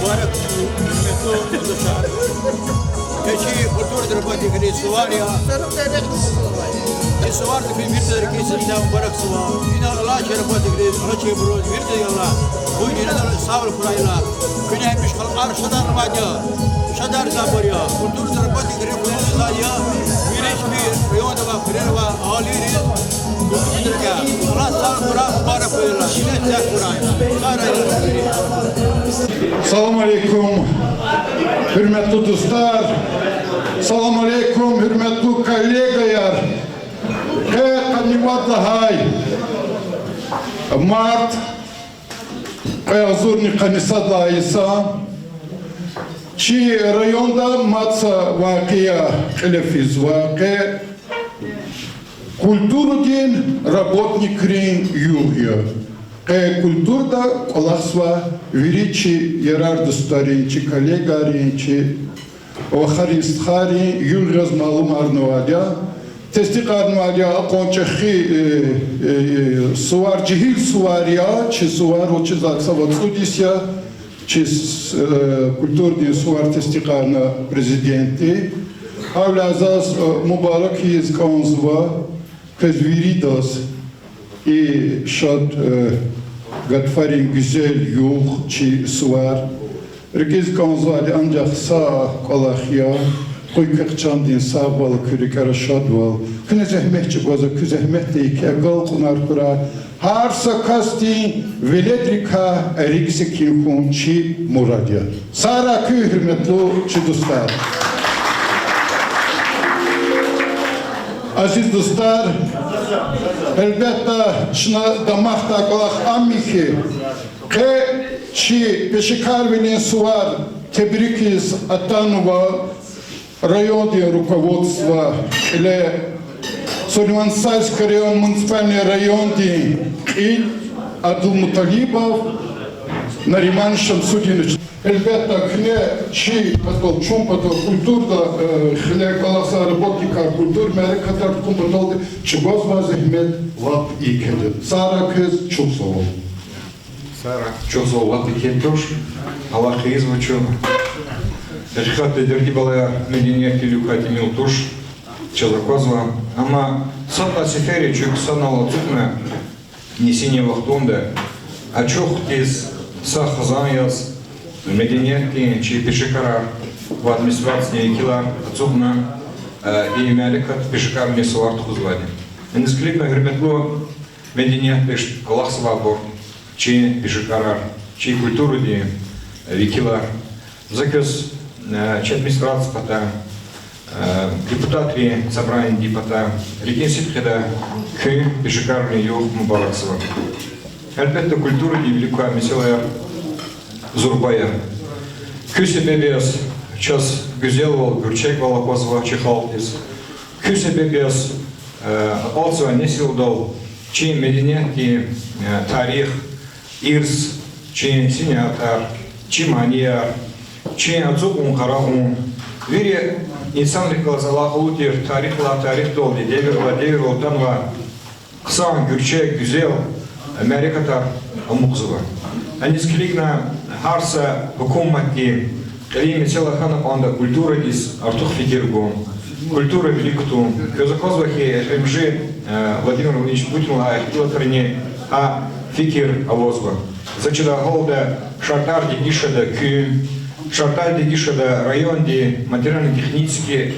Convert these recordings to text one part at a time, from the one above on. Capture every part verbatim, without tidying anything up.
Мубарак, гьуьрметлу дустар. Къе чи культурадин работникрин сувар я. И суварда куьн виридаз рикӀин сестан мубаракзава. Ина алай чи работникриз, алай чибуруз, виридаз я Аллагь. Къуй дуьньядал сагъвал хьурай Аллагь. Куьне гьамиша халкьар шадарвал я. Шадарзавайбур я. Культурадин работникрин куьне за я. Вири чпин районда авай, хуьрера авай агьалийриз, культурадин рикӀяй Аллагь сагъ хьурай, мубарак хьурай, миллет сагъ хьурай. Сагърай вири. Салам алейкум, гьуьрметлу дустар! Салам алейкум, гьуьрметлу коллегаяр! Къе къанни вад лагьай март, кьве агъзурни къанни сад лагьай йисан, чи районда мад са вакъиа кьиле физва. Къе культурадин работникрин югъ я. Къе культурада кӀвалахзавай вири чи ярар-дустарин, чи коллегарин, чи вахарин-стхайрин югъ яз малумарнавайди я. Тестикьарнавайди я, акьван чӀехи, э, э, сувар, жегьил сувар я, чи сувар, вучиз лагьайтӀа са вад-цӀуд йис я чи с-, э, культурадин сувар тестикьарна президентди. Гьавиляй заз, э, мубарак ийиз кӀанзава квез виридаз и шад, э, гатфарин гуьзел югъ, чи сувар. РикӀиз кӀанзавайди анжах са кӀвалах я: къуй квехъ чандин сагъвал, куь рикӀера шадвал. Куьне зегьмет чӀугвазва, куь зегьметдин еке агалкьунар хьурай. Гьар са касдин веледрикай рикӀ секин хьун чи мурад я. Сагърай куьн, гьуьрметлу чи дустар! Азиз дустар, гьелбетда, чна дамахдай кӀвалах ам я хьи, къе чи пешекарвилин сувар тебрикиз атанва райондин руководство, кьиле Сулейман-Стальский район, муниципальный райондин кьил Абдулмуталибов Нариман Шамсудинович. Гьелбетда, куьне чи патал, чун патал, культурада, э, хиле кӀвалахзавай работникар, культура мярекатар тукӀун паталди чӀугвазвай зегьмет лап ийиз я. Сагърай квез, чухсагъул. Сагърай, чухсагъул, лап ийиз туш. Аллагь хъийизва чун. Гьакъикъатда, дерди балаяр, медениятдин вилик квай тӀимил туш, чаз аквазва. Амма сад лагьай сеферда чун хъсанал ацукьна нисинин вахтунда, ачух хьиз са хизан яз, медениятдин чи пешекарар ва администрациядин векилар ацукьна, э, и мярекат пешекарвилин сувар тухузвайди. Аниз килигна, гьуьрметлу медениятдин кӀвалахзавайбур, чи пешекарар, чи культурадин векилар, за квез, э, чи администрация патай, э, депутатрин собраниедин патай рикӀин сидкьидай куь пешекарвилин югъ мубаракзава. Гьелбетда, культурадин вилик квай месэлаяр зурба я. Куь себеб яз чаз гуьзелвал, гуьрчегвал аквазва чи халкьдиз. Куь себеб яз, э, акьалтзавай несилдал чи медениятдин, э, тарих, ирс, чи синятар, чи манияр, чи ацукьун-къарагъун, вири инсанрихъ галаз алакъалу тир тарихлай тарихдалди, девирдилай девирдал атанвай хъсан, гуьрчег, гуьзел мярекатар амукьзава. Аниз килигна, гьар са гьукуматди кьилин месэла хьана кӀанда культурадиз артух фикир гун, культура вилик кутун. Квез аквазва хьи, эхиримжи, э, Владимир Владимирович Путин лагьай ихтилатрини гьа фикир авазва. За чидай гьалда шартӀар дегиш жеда куь, шартӀар дегиш жеда райондин материально-технический,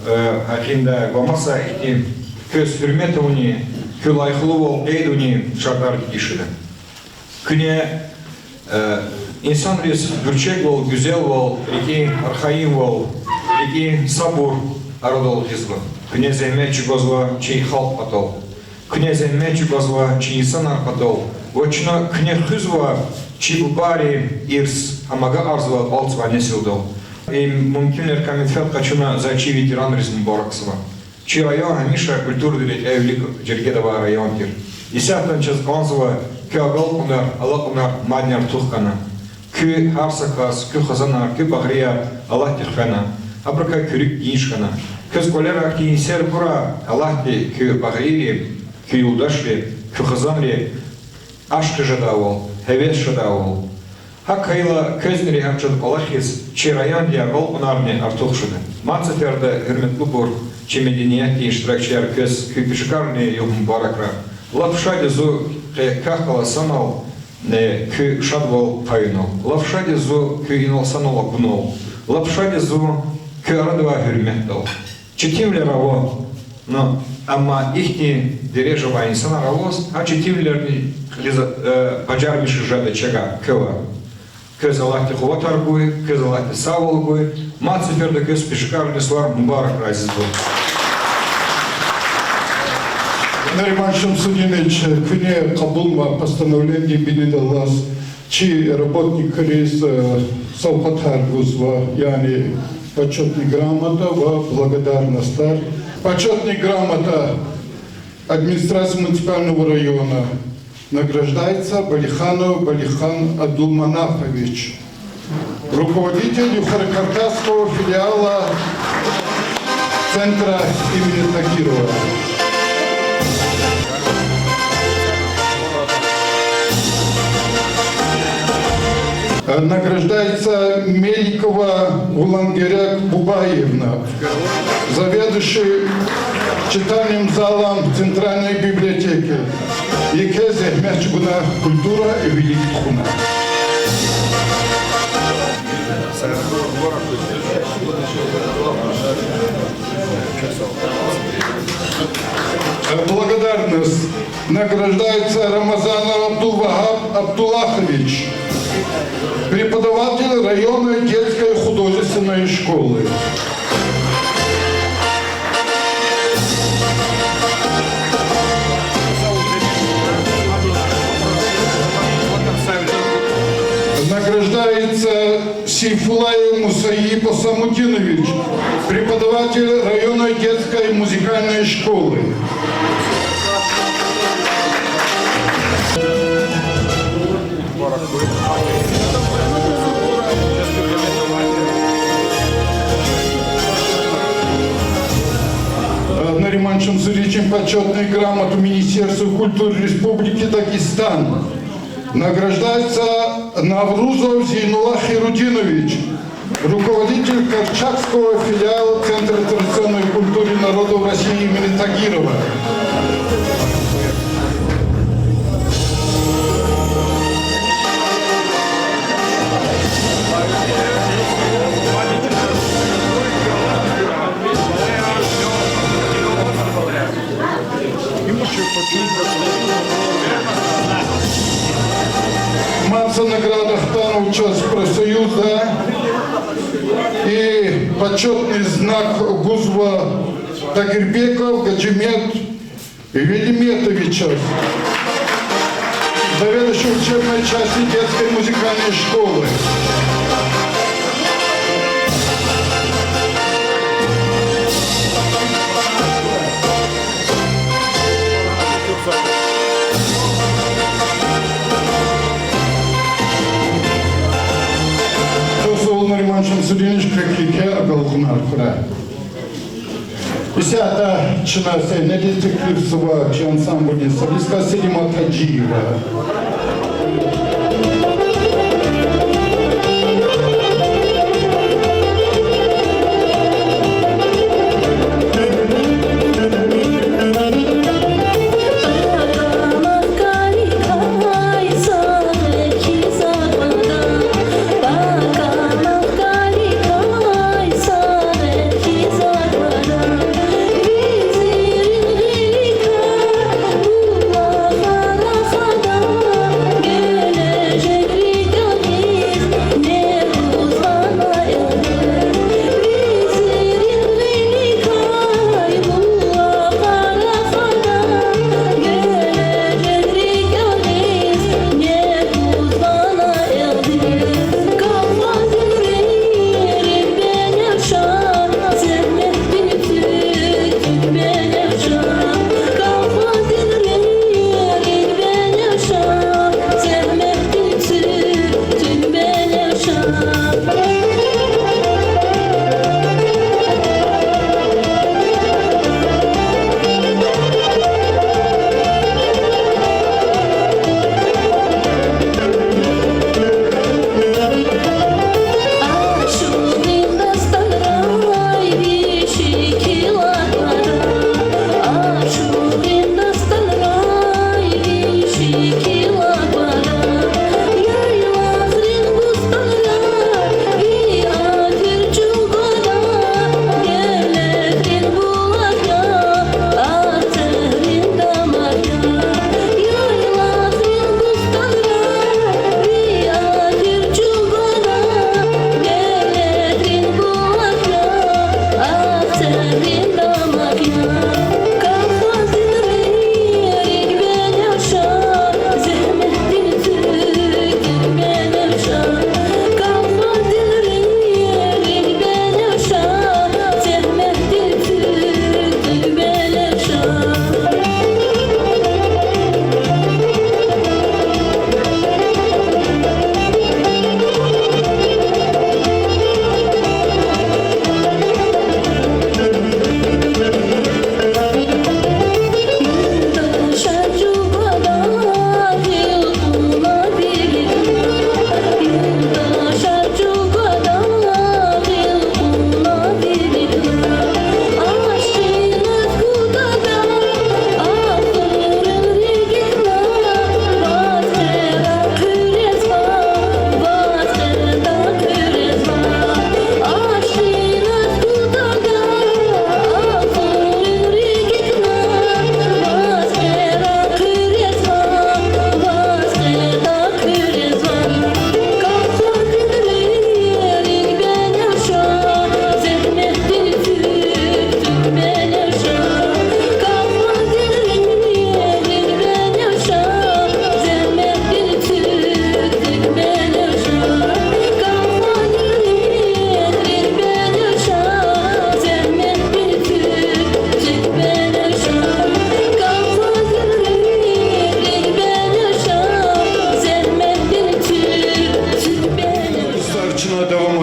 э, гьакъиндай ва маса ихьтин, квез гьуьрмет авунин, куь лайихлувал къейд авунин шартӀар дегиш жеда. Куьне, э, инсанриз гуьрчегвал, гуьзелвал, рикӀин архайинвал, рикӀин сабур арадал гъизва. Куьне зегьмет чӀугвазва чи халкь патал. Куьне зегьмет чӀугвазва чи инсанар патал ва чна куьне хуьзва чи бубайрин ирс, амма агакьарзава акьалтзавай несилдал. И мумкинвилер кӀан муьтӀуьгъ къачуна заз чи ветеранриз мубаракзава. Чи район гьамиша культурадин рекье вилик жергеда авай район тир. Исятдани чаз кӀанзава куь агалкьунар, алакьунар мадни артух хьана. Куь гьар са кас, куь хизанар, куь багърияр Аллагьди хвена. Абурукай куь рикӀ геж хьана. Квез кӀвалера хьтин йисар гурай, Аллагьди куь багърийри, куь юлдашри, куь хизанри ашкъи жедайвал, гьевес жедайвал. ГьакӀ хьайила квезни регьят жеда кӀвалахиз, чи райондин агалкьунарни артух жеда. Мад сеферда, гьуьрметлубур, чи медениятдин иштиракчияр, квез куь пешекарни югъ мубаракрай. Лап шад я зун къе квехъ галаз санал, э, куь шадвал паюнал. Лап шад я зун куь инал санал акунал. Лап шад я зун куь арадавай гьуьрметдал. Четинвилер ава, ну, амма ихьтин дережада авай инсанар аваз, гьа четинвилерни кьилиз, э, бажармиш жеда чага квевай. Квез Аллагьди къуватар гуй, квез Аллагьди сагъвал гуй, мад сеферда квез пешекарни сувар мубаракрай, азиз буба. Нариман Шамсудинович, куьне кьабулнавай постановлениедин бинедаллаз чи работникриз, э, савкьватар гузва, яни почётный грамота ва благодарностар. Почётный грамота администрации муниципального района. Награждается Балиханов Балихан Абдулманафович, руководитель Юхарокавказского филиала центра имени Тагирова. Награждается Меликова Гулангерек Бубаевна, заведующий читальным залом Центральной библиотеки. Еке зегьмет чӀугуна, культура вилик тухуна. Благодарность. Награждается Рамазанов Абдулвахаб Абдуллахович, преподаватель районной детской художественной школы. Награждается Сейфуллаев Мусаиб Осамудинович, преподаватель районной детской музыкальной школы. Э, Нариман Шамсудинович, почётную грамоту Министерства культуры Республики Дагестан. Награждается Наврузов Зейнулла Хайрудинович, руководитель Карчакского филиала Центра традиционной культуры народов России имени Тагирова. Маса награда хтанва чаз профсоюзда и почётный знак гузва Тагирбеков Гаджимет Велиметовичаз, заведующий учебной частью детской музыкальной школы. Досул Нариман Шамсудинович, квекай еке агалкьунар хьурай. Исятда чна сенеди теклифзава чи ансамблдин солистка Селимат Гьажиева.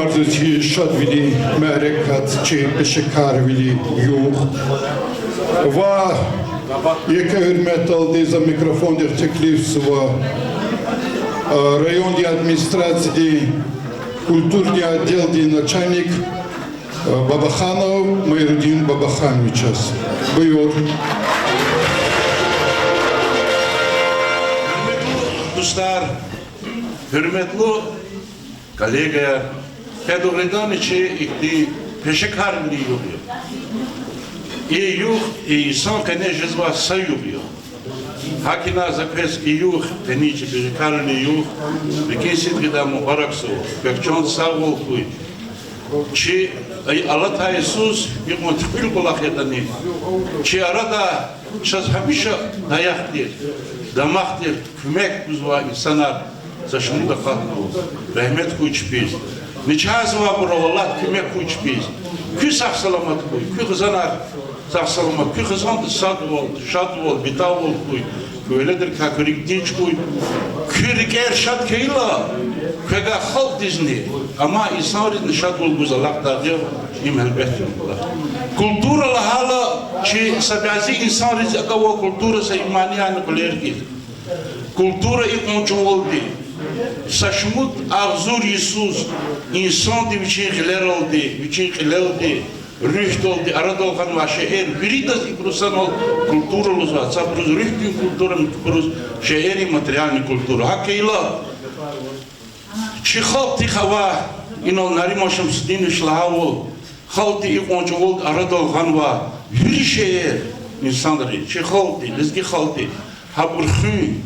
Арзуз хьи, шадвилин мярекат чи пешекарвилин югъ. Ва еке гьуьрметдалди за микрофондихъ теклифзава, а, райондин администрациядин культурадин отделдин начальник, а, Бабаханов Майрудин Бабахановичаз. Буюр. Гьуьрметлу дустар, гьуьрметлу коллегаяр, къе дугъриданни чи ихьтин пешекарвилин югъ я. И югъ, и йисан къене жезвай са югъ я. ГьакӀ ина за квез и югъ, къенин чи пешекарвилин югъ, рикӀин сидкьидай мубаракзава, квехъ чандин сагъвал хьуй. Чи, ай, алатай йисуз икьван туькьуьл кӀвалах ятӀани, чи арада чаз гьамиша даях тир, дамах тир куьмек гузвай инсанар са шумуд акъатнава. Рагьмет хьуй чпиз. Начагъзавайбурал Аллагь куьмек хьуй чпиз. Куьн сагъ-саламат хьуй, куь хизанар сагъ-саламат, куь хизанда садвал, шадвал, битавал хьуй, куь веледрикай куь рикӀ тинж хьуй. Куь рикӀер шад хьайила, квевай халкьдизни, амай инсанризни шадвал гуз алакьдайди я, им гьелбетда. Культура лагьайла, чи са бязи инсанриз акӀ авай культура са иманияни кьуьлерди. Культура икьван чӀавалди, са шумуд агъзур йисуз инсанди вичин гъилералди, вичин кьилелди, руьгьдалди арадал гъанвай шейэр виридаз икӀ санал культура лугьузва, цабуруз руьгьдин культура, муькуьбуруз шейэрин материальный культура. ГьакӀ хьайила, чи халкьдихъ авай, инал Нариман Шамсудинович лагьайвал, халкьди икьван чӀавалди арадал гъанвай вири шейэр, инсанри, чи халкьди, лезги халкьди, гьабур хуьн,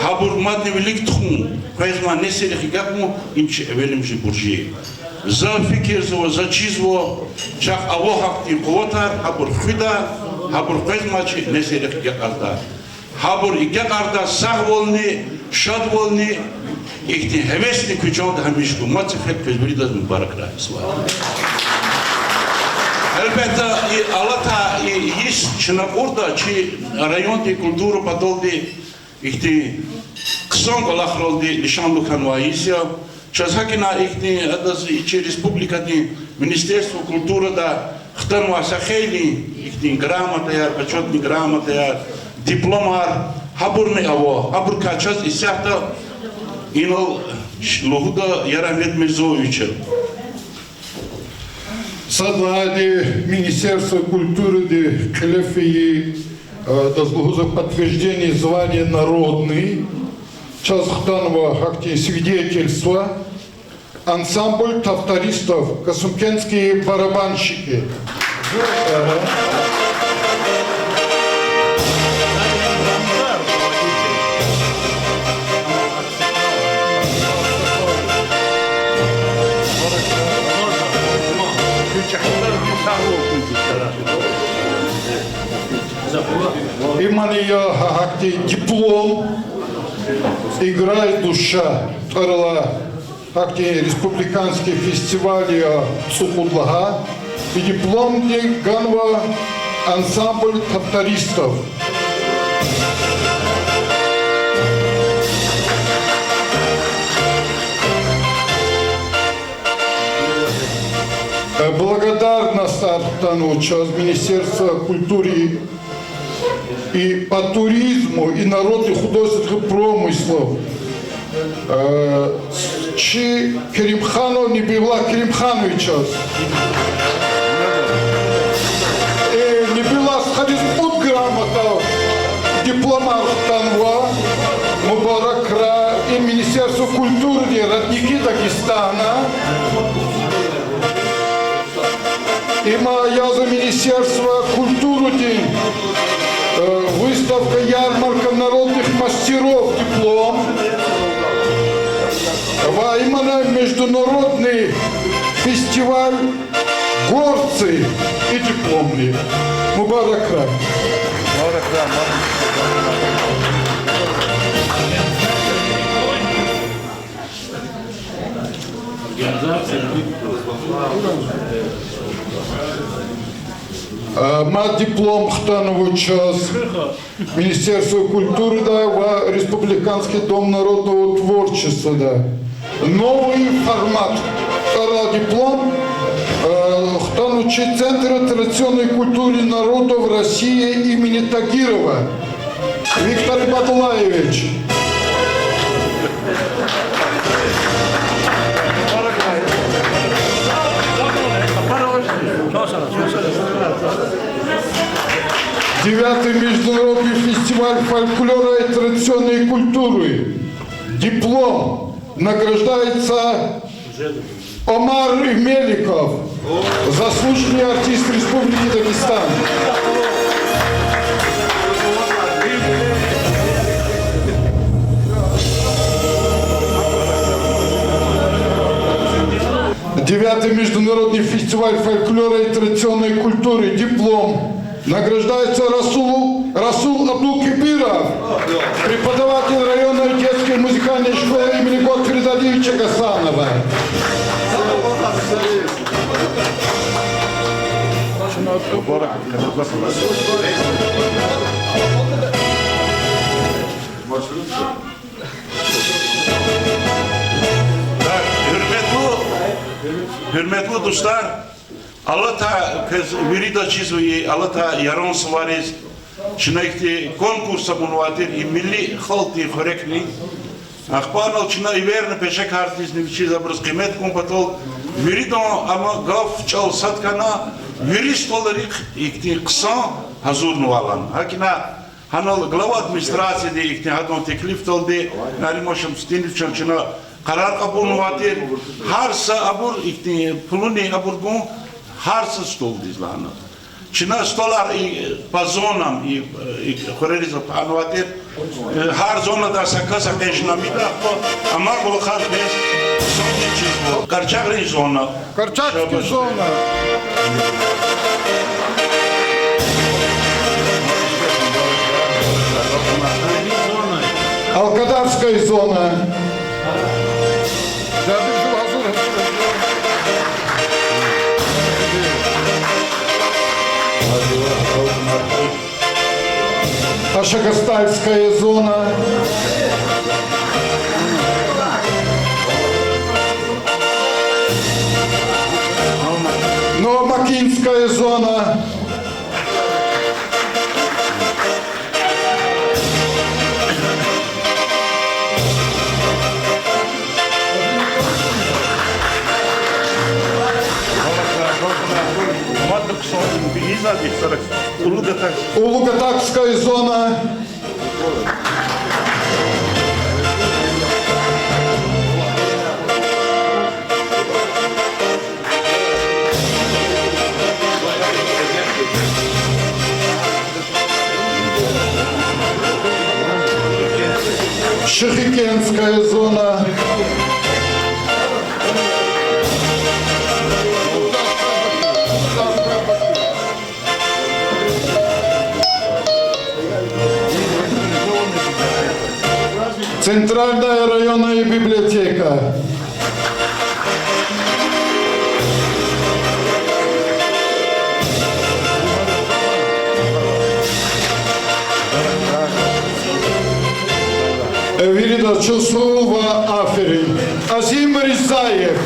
гьабур мадни вилик тухун, къвезмай несилрихъ агакьун, им чи эвелимжи буржи я. За фикирзава, за чизва, чахъ ава гьахьтин къуватар, гьабур хуьда, гьабур къвезмай чи несилрихъ агакьарда. Гьабур агакьарда сагъвални, шадвални, ихьтин гьевесни куь чанда гьамиша хьун. Мад са квез виридаз мубаракрай. Гьелбетда, и алатай, и йис чна кьуртӀа, чи райондин культура паталди ихьтин хъсан кӀвалахралди лишанлу хьанвай йис я. Чаз гьакӀ ина ихьтин, адаз и чи республикадин Министерство культурада хтанвай са хейлин ихьтин грамотаяр, почётный грамотаяр, дипломар, гьабурни ава, гьабурукай чаз исятда инал лугьуда Ярагьмед Мирзоевича. Сад лагьайди, Министерство культуради кьиле фейи, э, адаз лугьузва подтверждение звания народный, чаз хтанва гьахьтин свидетельство, ансамбль тавтористов «Касымкентские барабанщики». Имани я гьа-, гьахьтин диплом «Играй, душа» тӀвар алай гьахьтин республиканский фестиваль я цӀукьуд лагьай. И дипломни ганва ансамбль тавтористов. Э, благодарностар хтанва чаз Министерство культуры и по туризму и народных художественных промыслов. Э, чи Керимханов Небиуллагь Керимхановичаз. Э, Небиуллагь стхадиз кьуд грамота, дипломар хтанва, мубаракрай, и Министерство культуры, Родники Дагестана. Има я за Министерство культуры, э, выставка, ярмарка народных мастеров, диплом. Ва има на международный фестиваль горцы и дипломный. Мубаракрай. А, мад диплом хтанва чаз Министерство культуры да ва Республиканский дом народного творчества да. Новый формат. Диплом, э, хтанвайди Центра традиционной культуры народов России имени Тагирова Виктор Бадулаевич. Девятый международный фестиваль фольклора и традиционной культуры. Диплом. Награждается Омар Меликов, заслуженный артист Республики Дагестан. Девятый международный фестиваль фольклора и традиционной культуры, диплом. Награждается Расул, Расул Абдулкибиров, преподаватель районной детской музыкальной школы имени Готфрида Алиевича Гасанова. Так, гьуьрметлу, гьуьрметлу дустар, алатай квез виридаз чизва и алатай Яран сувариз, чна ихьтин конкурс авунвай тир и милли халкьдин хуьрекни. Ахпа анал чна эверна пешекардизни вичиз абуруз къимет гун патал, виридан ама гаф-чӀал сад хьана, вири столарихъ ихьтин хъсан гьазурнавай лагьана. ГьакӀ ина гьанал глава администрацияди ихьтин гьадан теклифдалди, Нариман Шамсудиновичан чна къарар кьабулнавай тир, гьар са абур ихьтин пулунин абур гун, гьар са столдиз лагьана. Чна столар и по зонам, и, и хуьрериз гьанвай тир, гьар зонадай са кас экъечӀна амида, ахпа ама кӀвалахар квез хъсандиз чизва. Карчагърин зона. Карчагская зона. Алкадарская зона. Ашагастальская зона. Новомакинская зона. Улугатакская зона. Шихикентская зона. Центральная районная библиотека. Виридаз чухсагъул ва аферин. Азим Ризаев.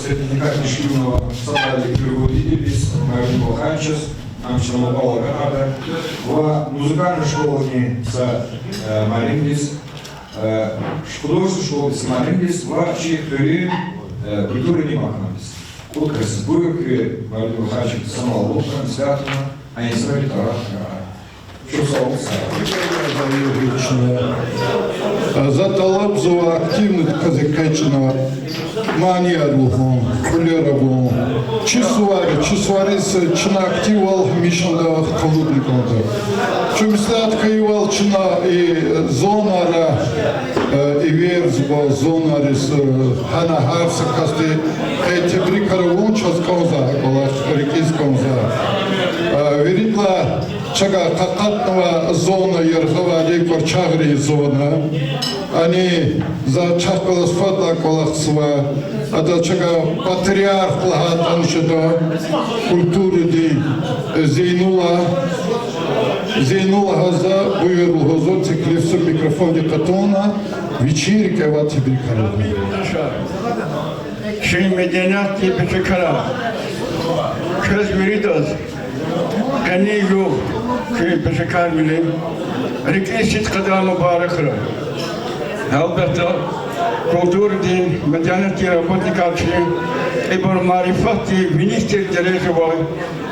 Светлана Никитична, сад лагьай переводительдиз, Мавлид Ваханчиз, гьамиша мукьвал агакьарда, ва музыкальный школадин са, э, муаллимдиз, э, художественный школадин са муаллимдиз ва чи хуьруьн, э, культурадин макандиз. Кьуд касдиз. Буюр, Мавлид Ваханчиз, санал вуч лагьана, святна, а инсаф тарах. Чухсагъул. За тӀалабзава активно кваз экъечӀна, манияр лугьун, кьуьлер авун. Чи сувар, чи сувариз чна активвал гьамишанда къалурна кӀанда. Чун меслят хьайивал чна и зонайра, э, эверзава, зонайриз, э, гьана гьар са касди къе тебрикар авун чаз кӀанзава, кӀвалах рикӀиз кӀанзава. Э, виридалай чавай къакъатнавай зона, яргъавайди Кьварчагърин зона. Ани за чахъ галаз фадлай кӀвалахзава. Адаз чавай патриарх лагьайтӀани жеда, культурадин, э, Зейнуллагь. Зейнуллагьаз за буюр лугьузва, теклифзава микрофонди къачуна, вичин рикӀе авай тебрикар. Чи медениятдин пешекарар, квез виридаз къенин югъ, куь пешекарвилин рикӀин сидкьадай мубаракрай. Гьелбетда, культурадин, медениятдин работникар чи, ибур марифатдин виник тир дережада авай,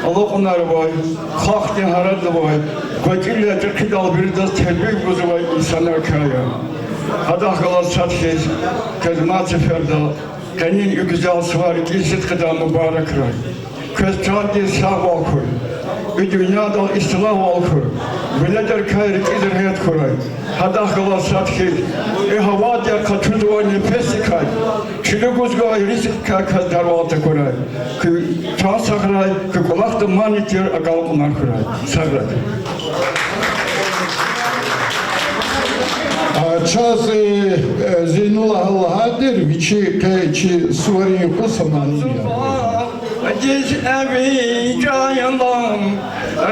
алукьунар авай, халкьдин гьарадал авай, гъвечӀивилелди чӀехидалди виридаз тербия гузвай инсанрикай я. Гьадахъ галаз сад хьиз, квез мад сеферда къенин и гуьзел сувар рикӀин сидкьадай мубаракрай. Квез чандин сагъвал хьуй, и дуьньядал ислягьвал хьуй, веледрикай рикӀиз регьят хьурай. Гьадахъ галаз сад хьиз, и гьавадин къачузвай нефесдикай, чилик гузвай ризкьикай квез дарвал такурай. Куь чан сагърай, куь кӀвалахда мани тир агалкьунар хьурай. Сагърай. А, чаз, э, Зейнуллагьа лагьайди тир, вичи къе чи суварин юкъуз са мани я. Диз эви чан лагьана,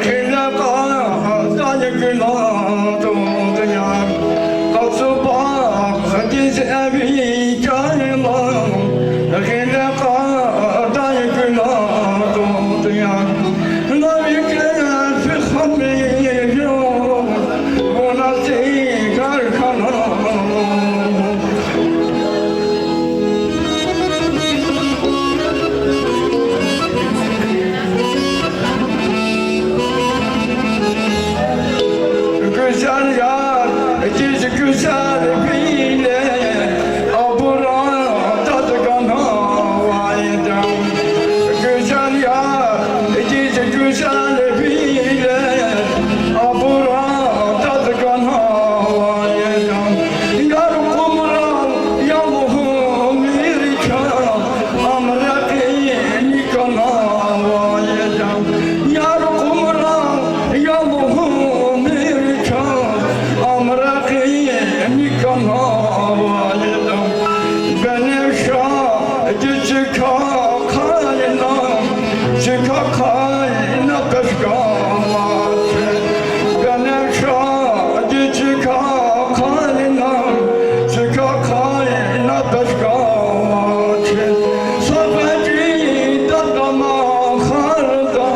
гъиле кьадай гуьнагь тунтӀ я. Къацу багъдиз эви чан лагьана, гъиле кьадай гуьнагь тунтӀ я. На викӀегь физ гьамир я, вуна цӀийкар хьана. Гуьзел яр, диз гуьзел вилер, абур тӀад ганвайди я. Гуьзел яр, диз гуьзел вилер, абур тӀад ганвайди я. Яр къумрал я лугьумир чаз, ам рекьин кӀанавайди я. Яр къумрал я лугьумир чаз, ам рекьин кӀанавайди я. Беневша ди чка хъайна, чка хъайна пешкавачир. Беневша ди чка хъайна, чка хъайна пешкавачир. Са гъвечӀи дадамахарда,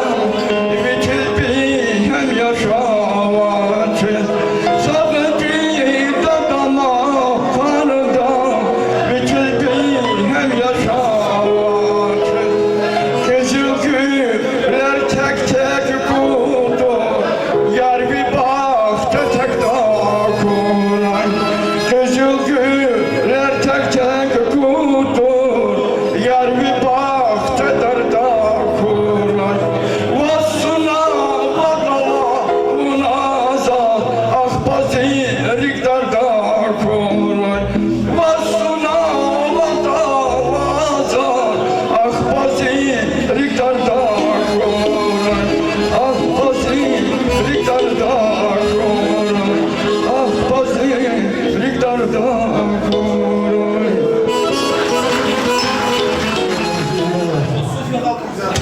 вичиз бегьем яшавачир. Са гъвечӀи дадамахарда, вичиз бегьем яшавачир. Къизил куьр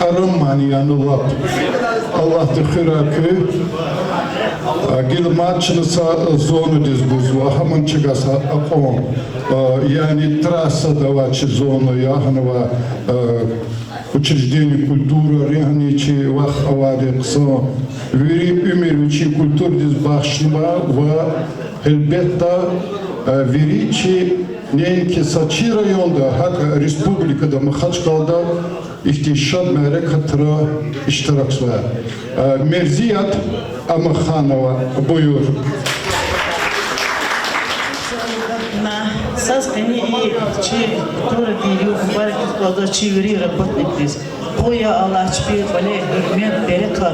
Арам мани яна лап. Аллагьди хуьрай куь. А, гила мад чна са зонадиз гузва, гьаман чагаз а-, акьван. А, яни трассада авай чи зона я, гьана авай, а, учреждение культуры, гьана чи вах авайди хъсан. Вири уьмуьр вичин культурадиз бахшнава ва, гьелбетда, а, вири чи неинки са чи районда, гьакӀ республикада, Махачкъалада ихьтин шад мярекатра иштиракзава. Э, Мерзият Амаханова, буюр. На, заз къенин и чи культурадин югъ мубаракиз кӀанзава чи вири работникриз. Къуй я Аллагь чпин кӀвале гьуьрмет, берекат,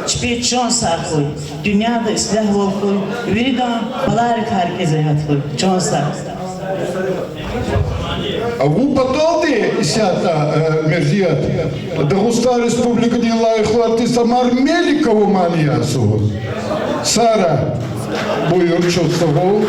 чпин чан сагъ хьуй, дуьньяда ислягьвал хьуй, виридан баларикай рикӀиз регьят хьуй. Чан сагъ. Вун паталди исятда, э, Мерзият, Дагъустан Республикадин лайихлу артист Амар Меликова мани я зун. Сара, буюр, чухсагъул.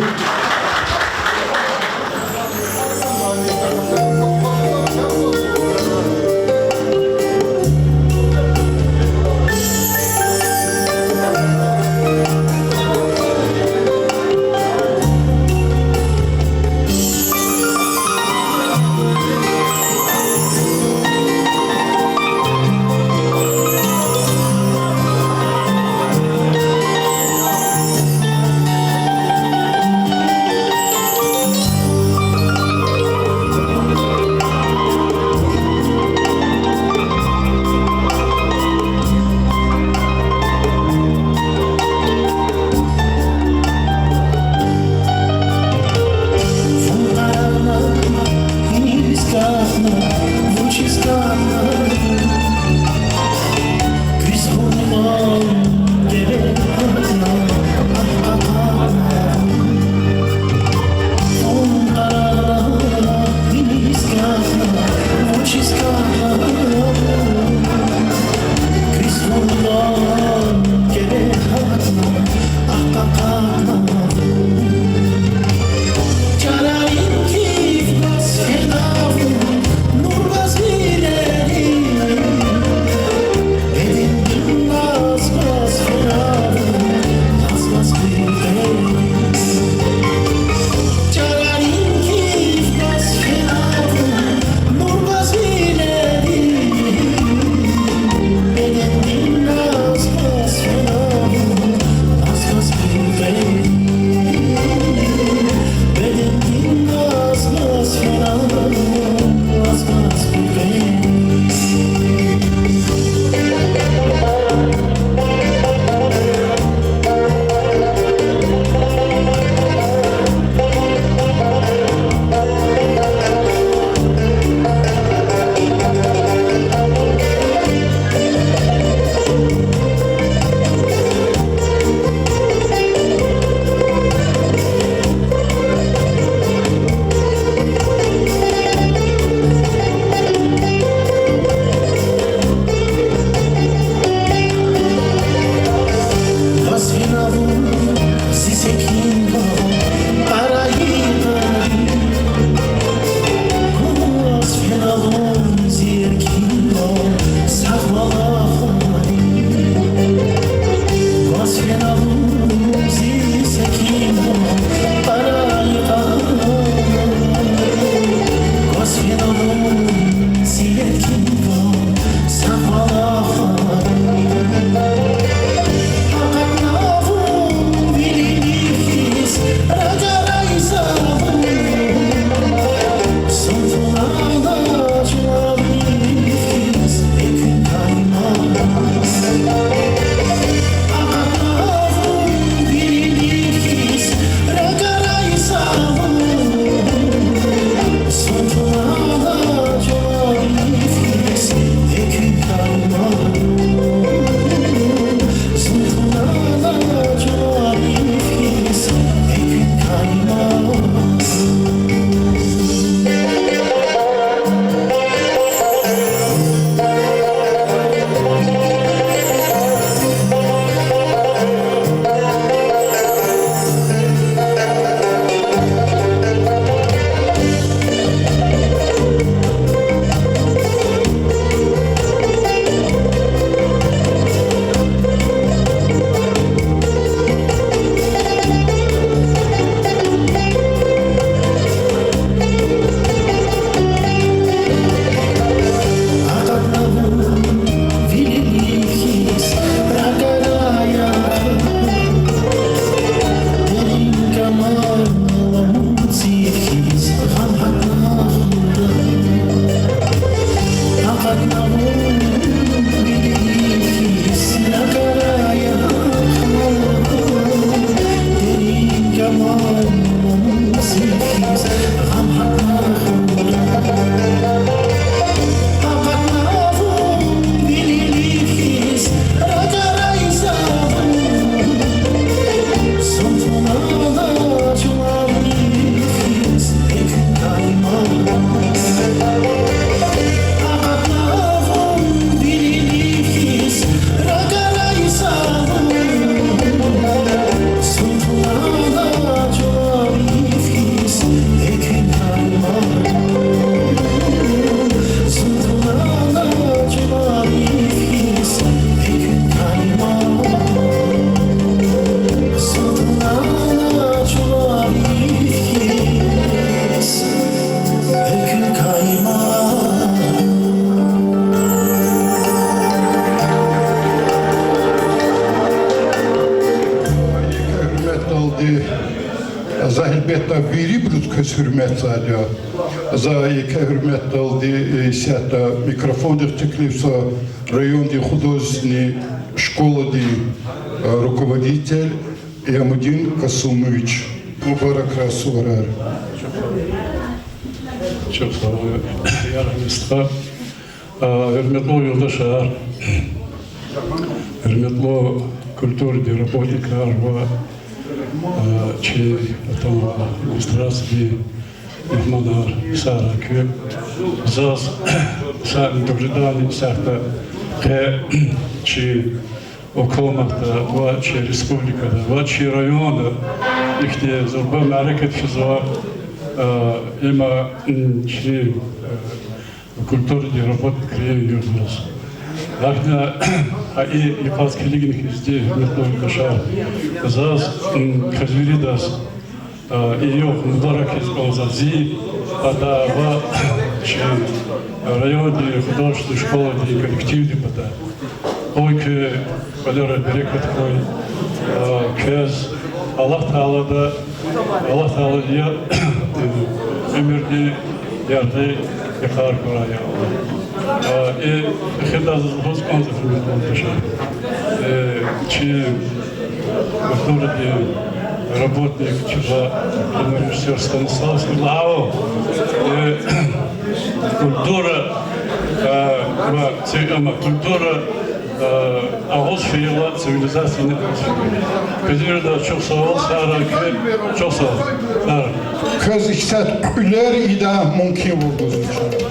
Гьатта вирибуруз квез гьуьрметзавайди я. За еке гьуьрметдалди, э, исятда микрофондихъ теклифзава райондин художественный школадин, э, руководитель Ямудин Касумович. Мубаракрай суварар. Чухсагъул, я Рагьмистха. А, гьуьрметлу юлдашар, гьуьрметлу культурадин работникар ва, а, чи атанвай администрациядин мугьманар, сагърай куьн. Заз са индивидуальный исятда къе чи гьукуматда ва чи республикада ва чи районда ихьтин зурба мярекат физва, а, има, м, чи, а, культурадин работникрин югъ яз. Гьахьна, гьа и йикъаз килигна хьизди, гьуьрметлу юлдашар, заз, м, квез виридаз, а, и югъ мубарак ийиз кӀанзава зи патай ва чи райондин художественный школадин коллективдин патай. Къуй куь кӀвалера берекат хьуй, а, квез Аллагь Таалади, Аллагь Таалади я, уьмуьрдин яргъи йикъар хьурай, я Аллагь. А, и эхирдаз заз лугьуз кӀанзава, гьуьрметлу юлдашар, э, чи культурадин работник, чи ва режиссёр Станислав Сирлао, э, культура, э, ва ци-, ама культура, э, агъуз фейила, цивилизация ни агъуз фейила. Квез виридаз чухсагъул, сагърай куьн, чухсагъул. Сагърай. Квез исятда кьуьлер ийидай мумкинвал гузвачир.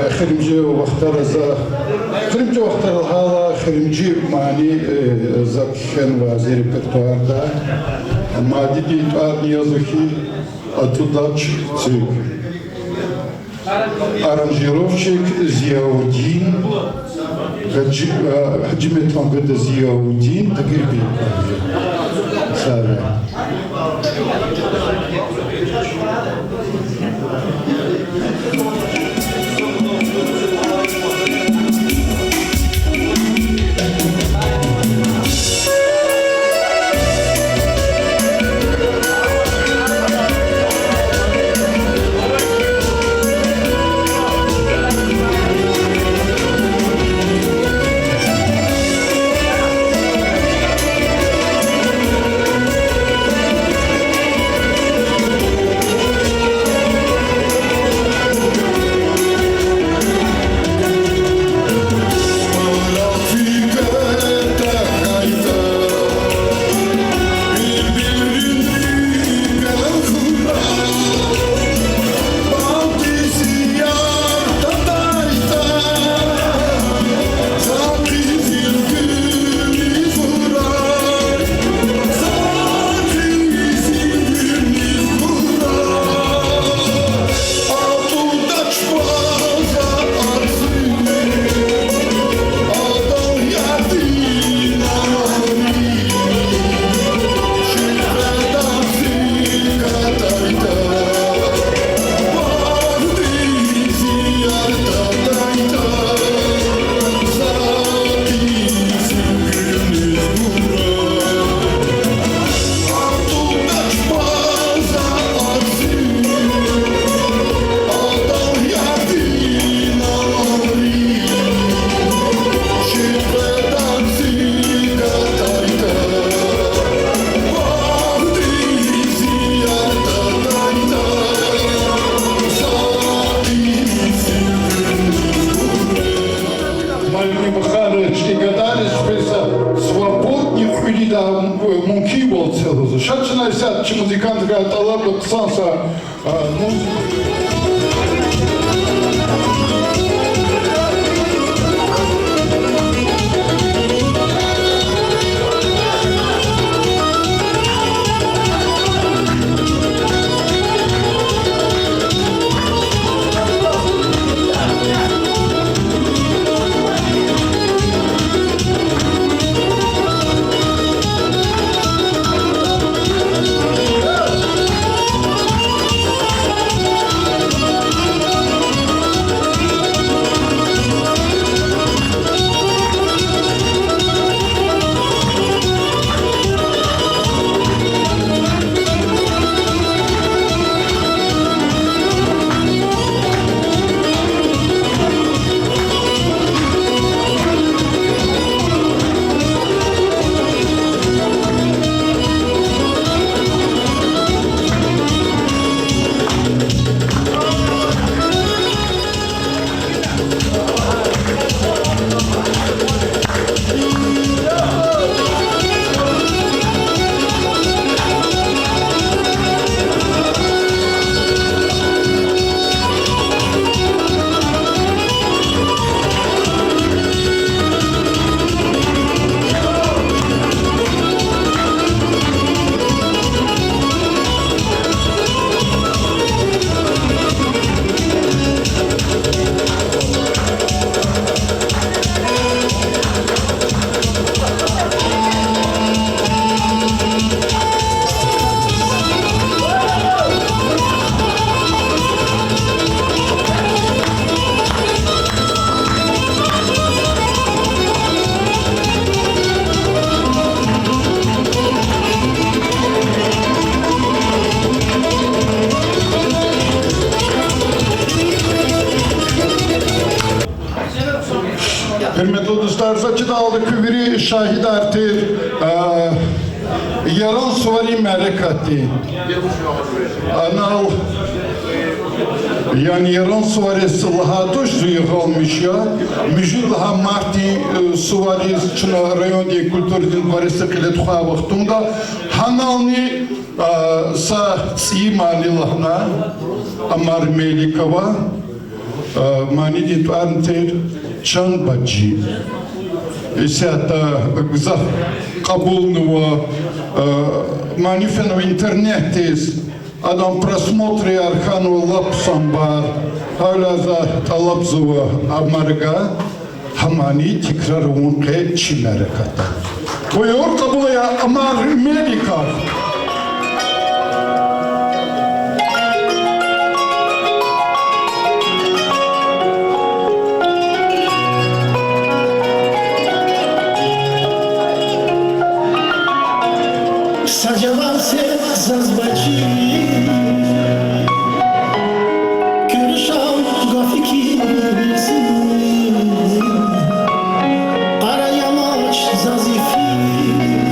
Эхиримжи вахтара за, эхиримжи вахтара гьала, эхиримжи мани, э, за кхьенва зи репертуарда. Мадни тӀварни язва хьи, АтӀудач цуьк. Аранжировщик Зияудин, Гьажи-, э, Гьажиметан гада Зияудин, Тагирбеков. Сагърай. Михайлович, и гадайриз чпиз са свободный кьуьлидай мумкинвал це лугьузва. Ша чна исятда чи музыкантривай тӀалабда хъсан са, а, музыка. Гьуьрметлу дустар, за чидалди куь вири шагьидар тир, э, Яран суварин мярекатдин. Анал, яни Яран сувариз лагьай туш, зун ягъалмиш я. Муьжуьд лагьай мартдин, э, сувариз чна райондин культурадин дворецда кьиле тухвай вахтунда гьанални, а, са цӀийи мани лагьана Амар Меликова. Манидин тӀварни тир Чан бажи. Исятда гзаф кьабулнава, мани фенва интернетдиз, адан просмотрар хьанва лап самбар. Гьавиляй за тӀалабзава Амарга, гьа мани тикрар авун къе чи мярекатда. Буюр, кьабул ая Амар Меликов. Са жаваб це заз, бажи, куь рушан гаф фикирзава, къараянач заз йифиз.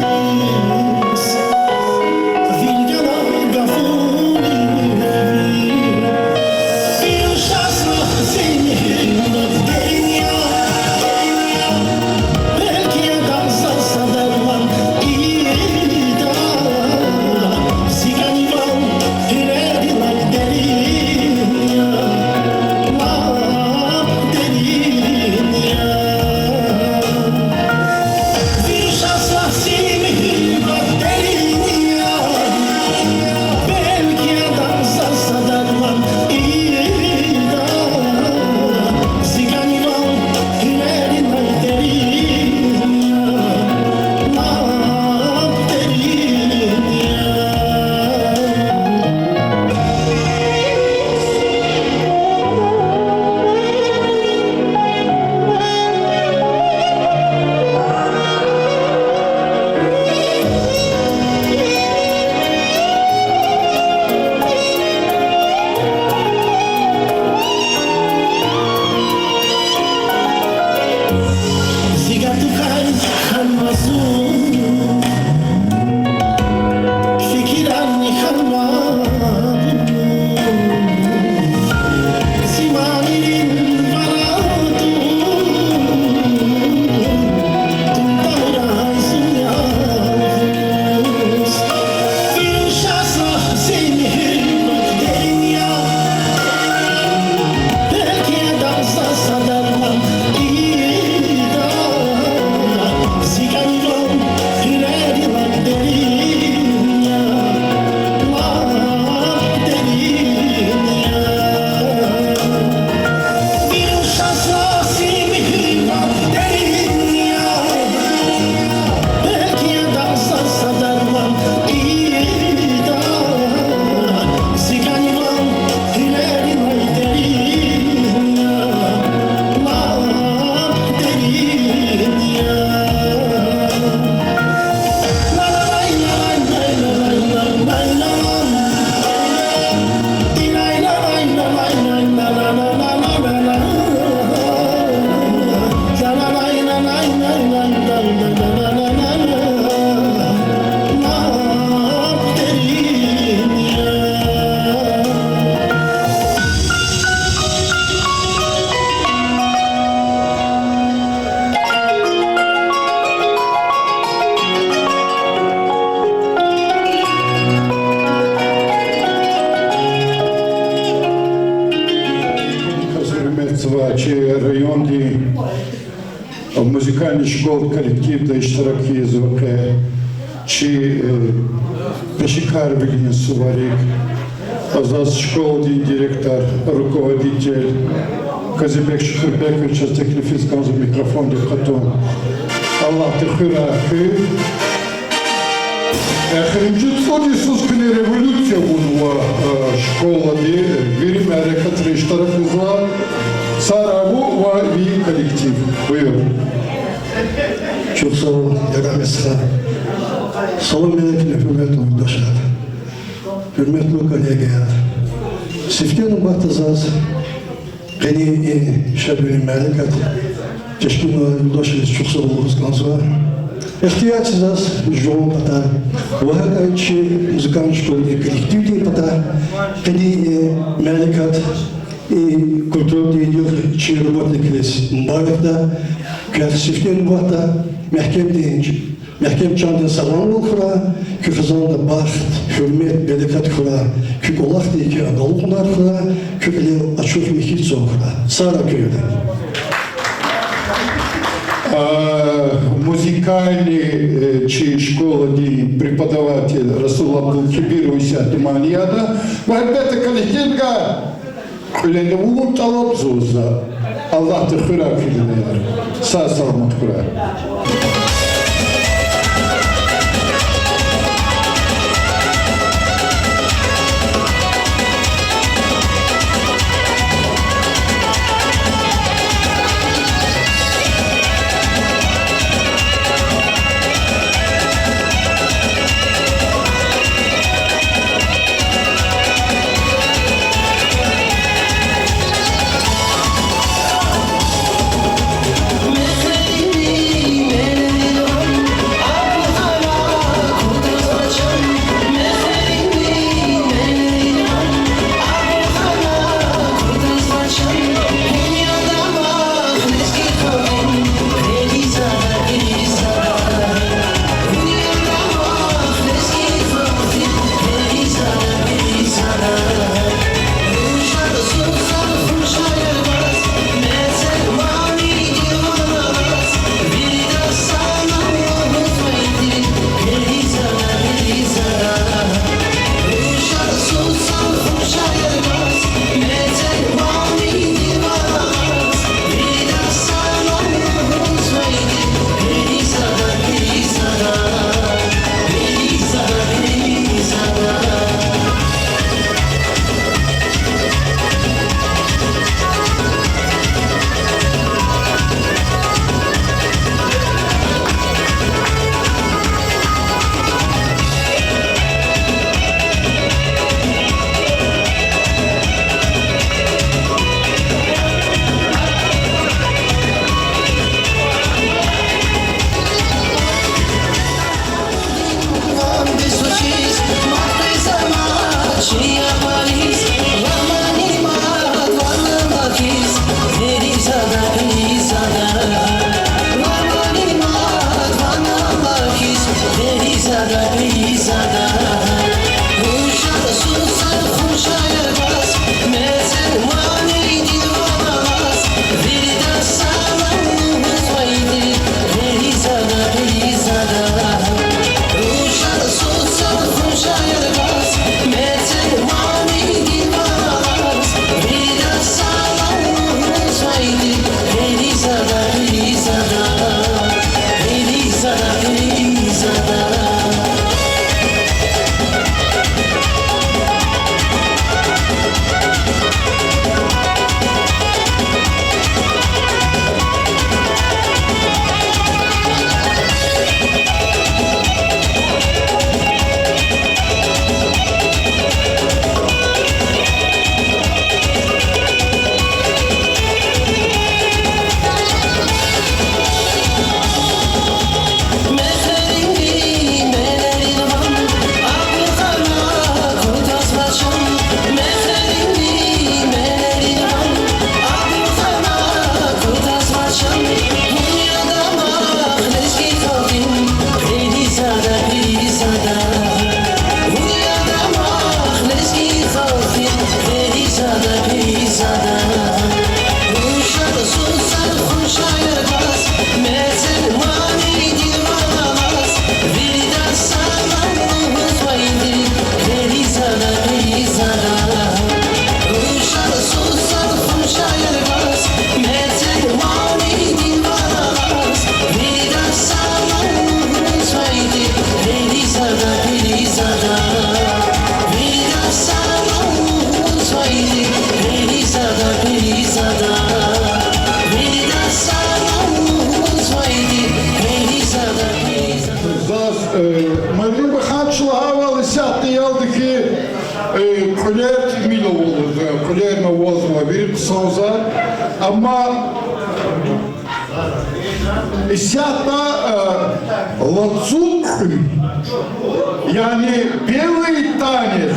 Музыкальный школадин коллективда иштирак ийизвай къе чи, э, пешекарвилин суварик, а заз школадин директор, руководитель Казибек Шукурбековичаз теклифиз кӀанзава микрофондик кьатӀун. Аллагьди хуьрай куьн. Эхиримжи цӀуд йисуз куьне революция авунва, э, школади, вири мярекатра иштиракзава, сагърай вун ва ви коллектив. Буюр. Чухсагъул, Ярагъ Мисха. Салам алейкум, гьуьрметлу юлдашар, гьуьрметлу коллегаяр. Сифте нубатда заз къенин и шадвилин мярекат тешкилнавай юлдашриз чухсагъул лугьуз кӀанзава. Ихтияр це заз жуван патай ва гьакӀ чи музыкальный школадин коллективдин патай къенин и мярекат, и культурадин югъ чи работникриз мубаракда. Квехъ сифте нубатда мягькемдин, мягькем чандин сагъламвал хьурай, куь хизанда бахт, гьуьрмет, берекат хьурай, куь кӀвалахдик агалкьунар хьурай, куь кьилел ачух михьи цав хьурай. Сагърай куьн. А, музыкальный, э, чи школадин преподаватель Расул Абдулкебиров исятда мани ада. Ва гьелбетда, коллективдикай кьуьлерни вун тӀалабзава за. Аллагьди хуьрай куьн, дидеяр. Сагъ-саламат хьурай. Э, Мадни Бахачи лагьайвал, исятда аялди хьи, э, кьуьлер тӀимил авуна, э, кьуьлерни авазва вири хъсанза. Амма исятда, э, лацу кьуьл, яни белый танец.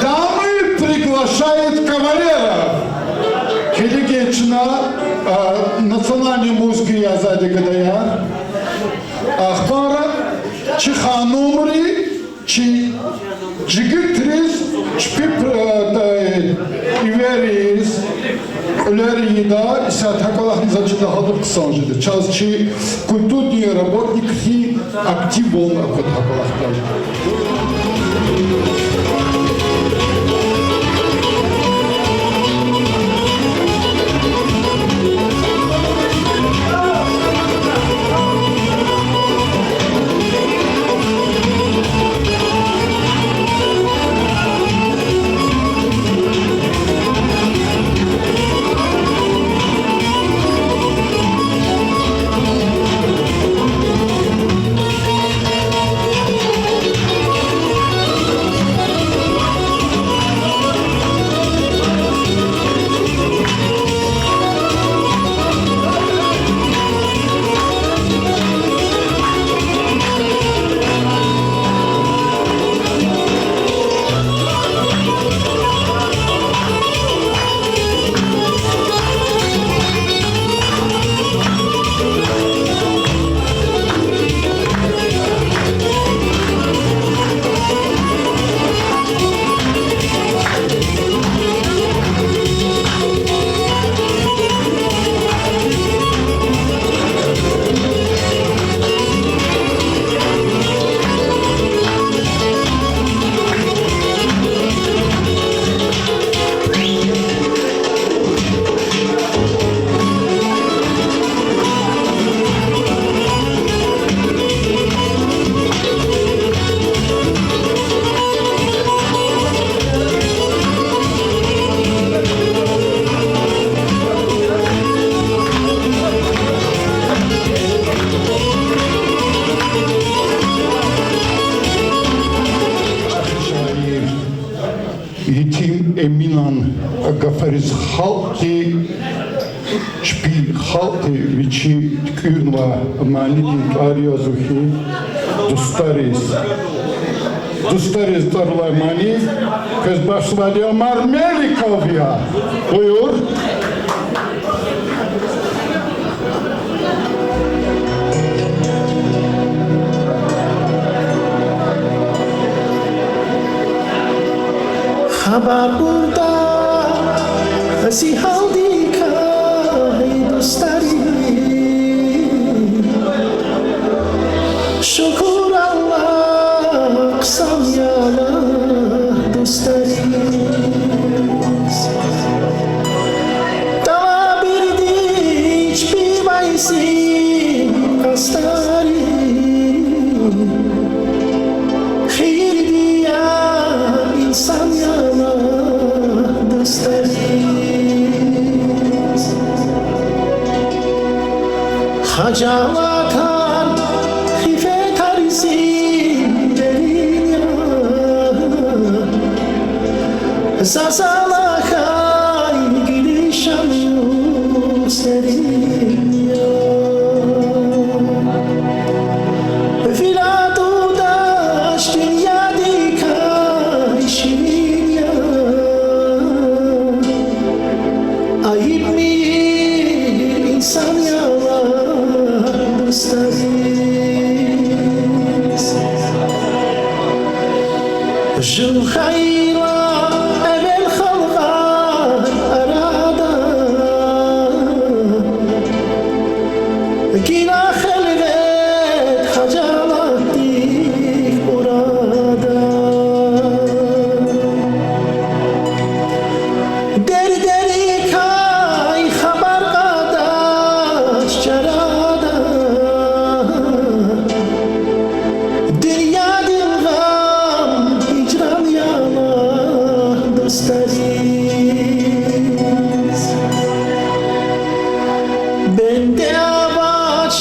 Дамы приглашают кавалеров. Килигин чна, э, национальный музыка язавайди гадаяр. Ахпа чи ханумри, чи жигитриз, чпи пр-, э, ивериз, кьуьлер ийида, исятда гьа кӀвалахни за чида, гьадаз хъсан жеда. Чаз чи культурный работникрин активвални аквада гьа кӀвалахда. Шаир Етим Эминан гафариз халкьди, чпи халкьди вичи туькӀуьрнавай манидин тӀвар язва хьи, дустариз. Дустариз тӀвар алай мани квез бахшзавайди Амар Меликов я. Буюр. Хабар гурда зи гьалдикай, дустари, шукур Аллагь, хъсан я Аллагь, дустариз. ТӀалабирди чпивай зи къастари, хийирди я инсан я Аллагь, дустариз. Хажалатар, хифетар зи дерин я, заз Аллагьай гилишан серин я. Виляду даш дуьньядикай ширин я, айиб мийир инсан я Аллагь, дустариз. Жув хьайила эвел халкьар арада, гила хелвет хажалатдик урада. Дердерикай хабар кьадач чарада, дуьньядин гъам, гьижран я Аллагь, дустариз. Бенде авач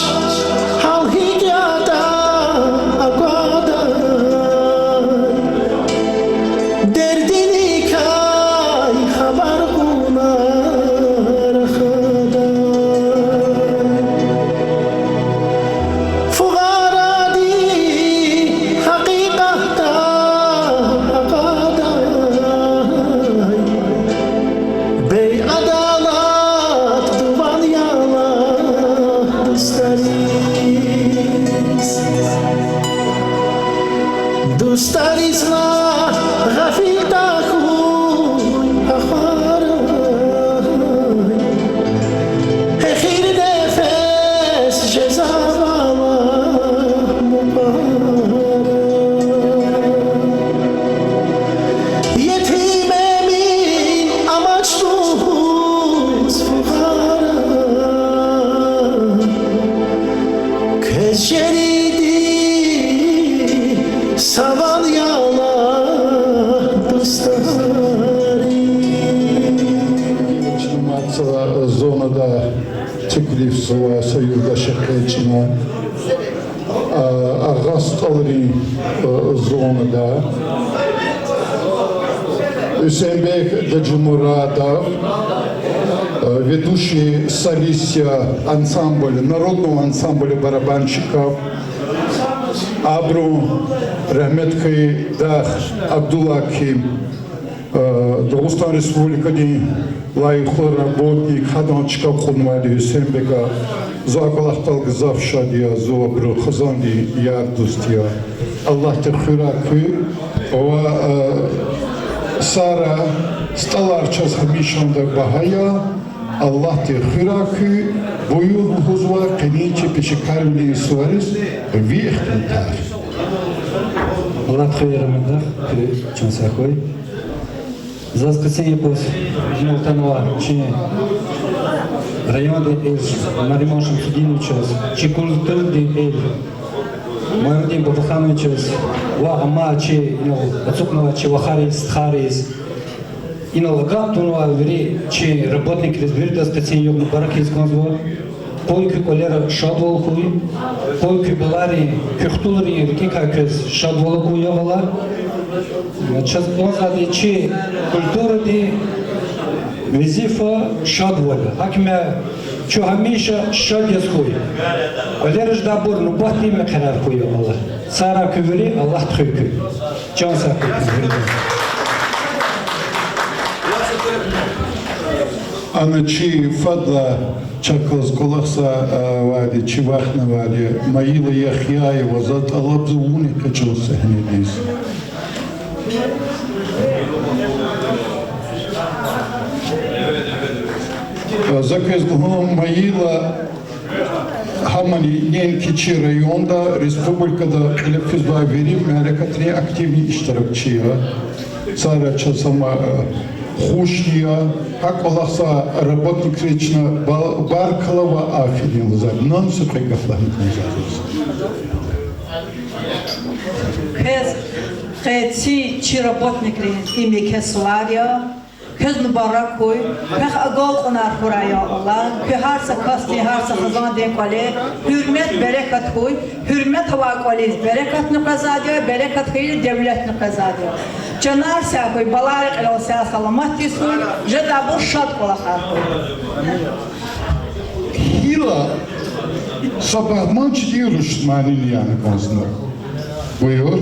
Лифзава са юлдаш экъечӀна, а, Агъа СтӀалрин, а, зонада. Гьуьсейнбек Гаджимурадов, а, ведущий солист я ансамбля, народного ансамбля барабанщиков. Абурун рагьмет хьайи дах Абдулаким, э, Дагъустан Республикадин лайихлу работник, гьадан чка кьунвайди Гьуьсейнбега, зун а кӀвалахдал гзаф шад я, зун абурун хизандин яр-дуст я. Аллагьди хуьрай куй, ва, э, Сара, СтӀалар чаз гьамишанда багьа я, Аллагьди хуьрай куй, буюр лугьузва къенин чи пешекарвилин сувариз ви ихтилатар. Аллагьди хуьрай куй, чан сагърай. Заз къенин юкъуз инал атанва чи райондин эл Нариман Шамсудиновичаз, чи культурадин эл Майрудин Бабахановичаз ва амма чи инал ацукьнавай чи вахариз, стхайриз, инал агакь тавунвай вири чи работникриз, виридаз къенин югъ мубарак ийиз кӀанзава. Къуй куь кӀвалера шадвал хьуй, къуй куь балайрин, куь хтулрин рикӀикай квез шадвал акуй, я валай. Чаз кӀанзавайди чи культурадин везифа шадвал я. ГьакӀ им чун гьамиша шад яз хьуй. КӀвалера жедайбур нубатдин мехъерар хьуй, я Аллагь. Сагърай куьн вири, Аллагьди хуьй куьн. Чан сагърай куьн вири. Ана чи фадлай чаказ кӀвалахзавайди, чи вахнавайди Майила Яхъяева, за тӀалабзава вун экъечӀун сегьнедиз. За квез лугьун, Майила гьамани неинки чи районда, республикада кьиле физвай вири мярекатрин активный иштиракчи я. Сара чаз ама, э, хушни я, гьа кӀвалахзавай работникриз чна ба-, баркалла ва аферин лугьузвайди. Нан са кьве гаф лагьана кӀанзава заз. Квез, къе чи, чи работникрин им еке сувар я. Квез мубарак хьуй, квехъ агалкьунар хьурай, я Аллагь. Куь гьар са касдин, гьар са хизандин кӀвале гьуьрмет, берекат хьуй. Гьуьрмет авай кӀвализ берекатни къвезвайди я, берекат хьайила девлетни къвезвайди я. Чанар сагъ хьуй, балайрин кьилел сагъ-саламат хьуй, жедайбур шад кӀвалахар хьуй. Гила са багьманчидин руш манини яна кӀанзава. Буюр.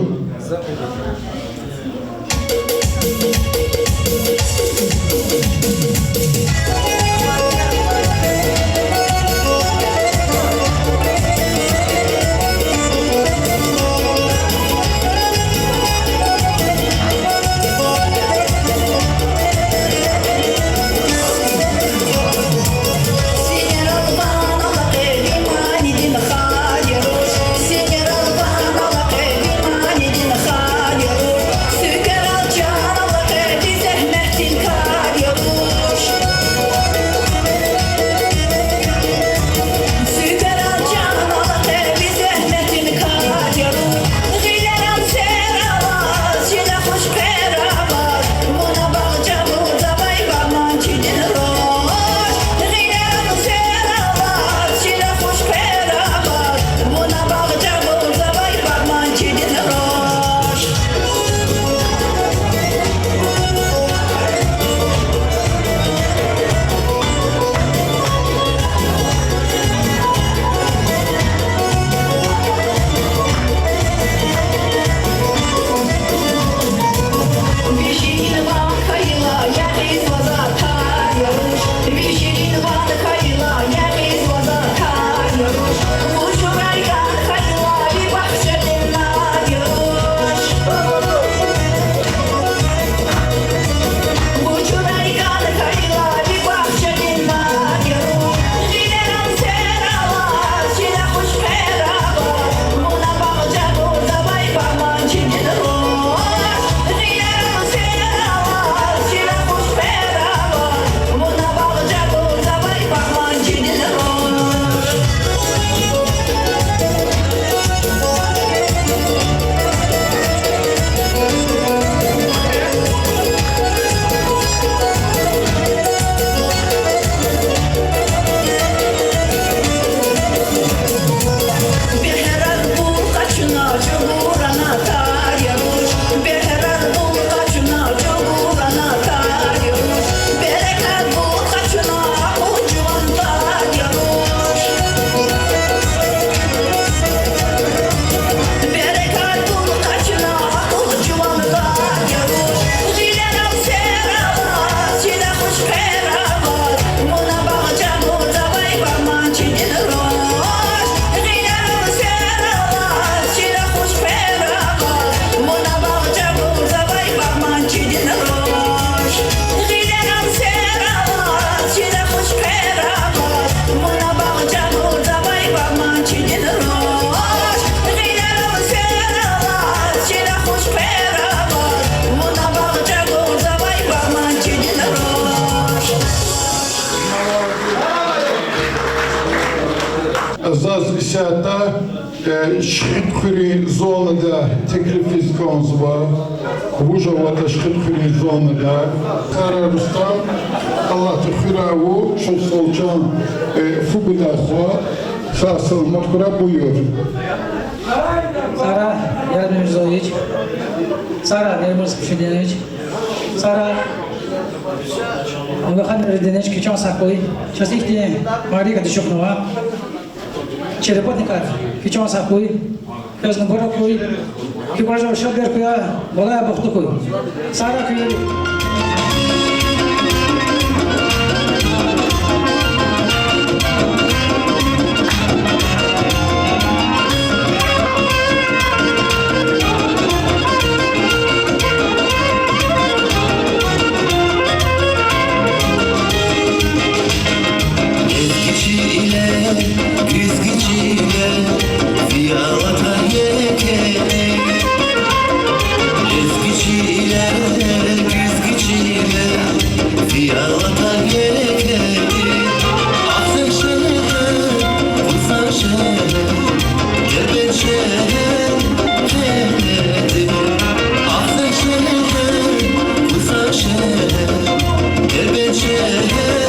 Заз исятда, э, Шихидхуьруьн зонада теклифиз кӀанзава. Вуж аватӀа Шихидхуьруьн зонада? Сара Рустам, Аллагьди хуьрай вур, чухсагъул чан, э, фу гудай хва, сагъ-саламат хьурай, буюр. Сара Ярмирзоевич, Сара Ярмирзоевич, Сара Мухаммедович, куь чан сагъ хьуй. Чаз ихьтин мярекат ачухнава. Черепотникар, куь чан сагъ хьуй. Квез нубурак хьуй. Куь кӀвалажал шад берк хьуй, балаяр бахтлу хьуй. Сара куь Лезги чилел, гуьзги чилел, ви алатар еке. Лезги чилел, гуьзги чилел, ви алатар еке. Ахцегь шегьер, Къузан шегьер, Дербент шегьер, Ахцегь шегьер, Къузан шегьер, Дербент шегьер,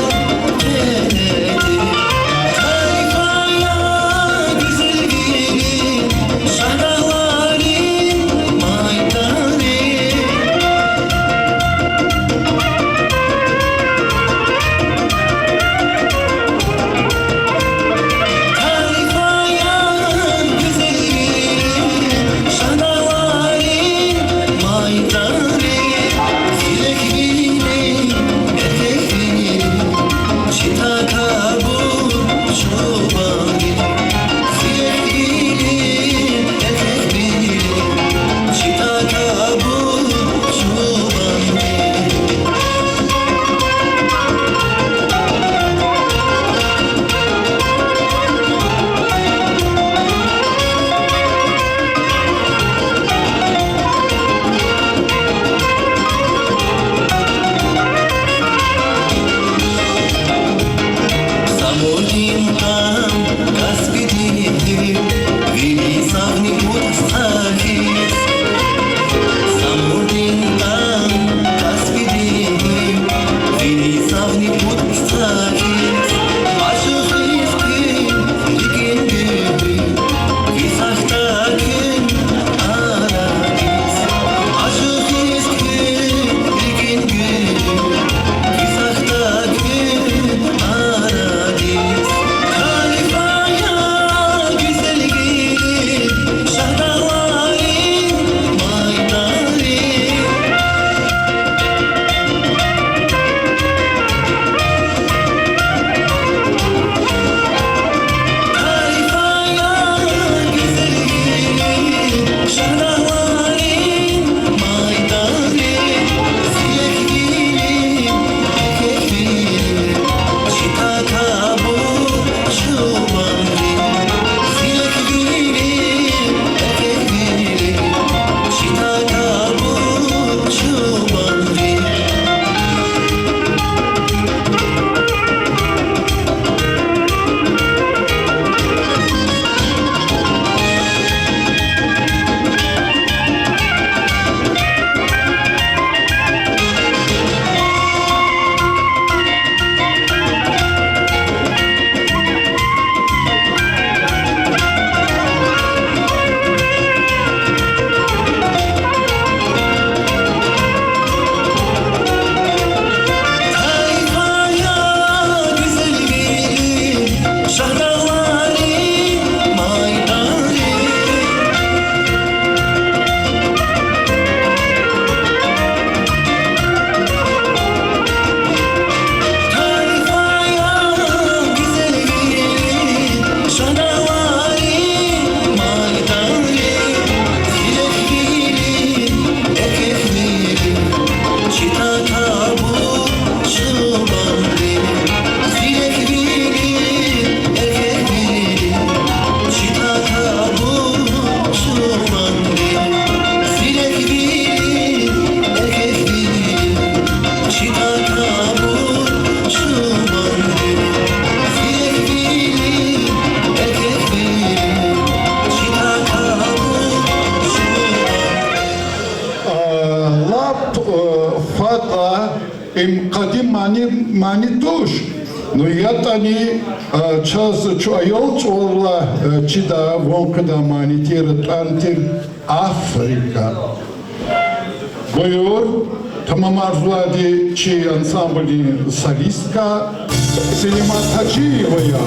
Им къадим мани, мани туш. Ну, ятӀани, а, чаз чун аял чӀавалай, а, чидай, ван къведай мани тир, тӀвар тир Африка. Буюр, тамамарзавайди чи ансамблдин солистка Селимат Гьажиева я.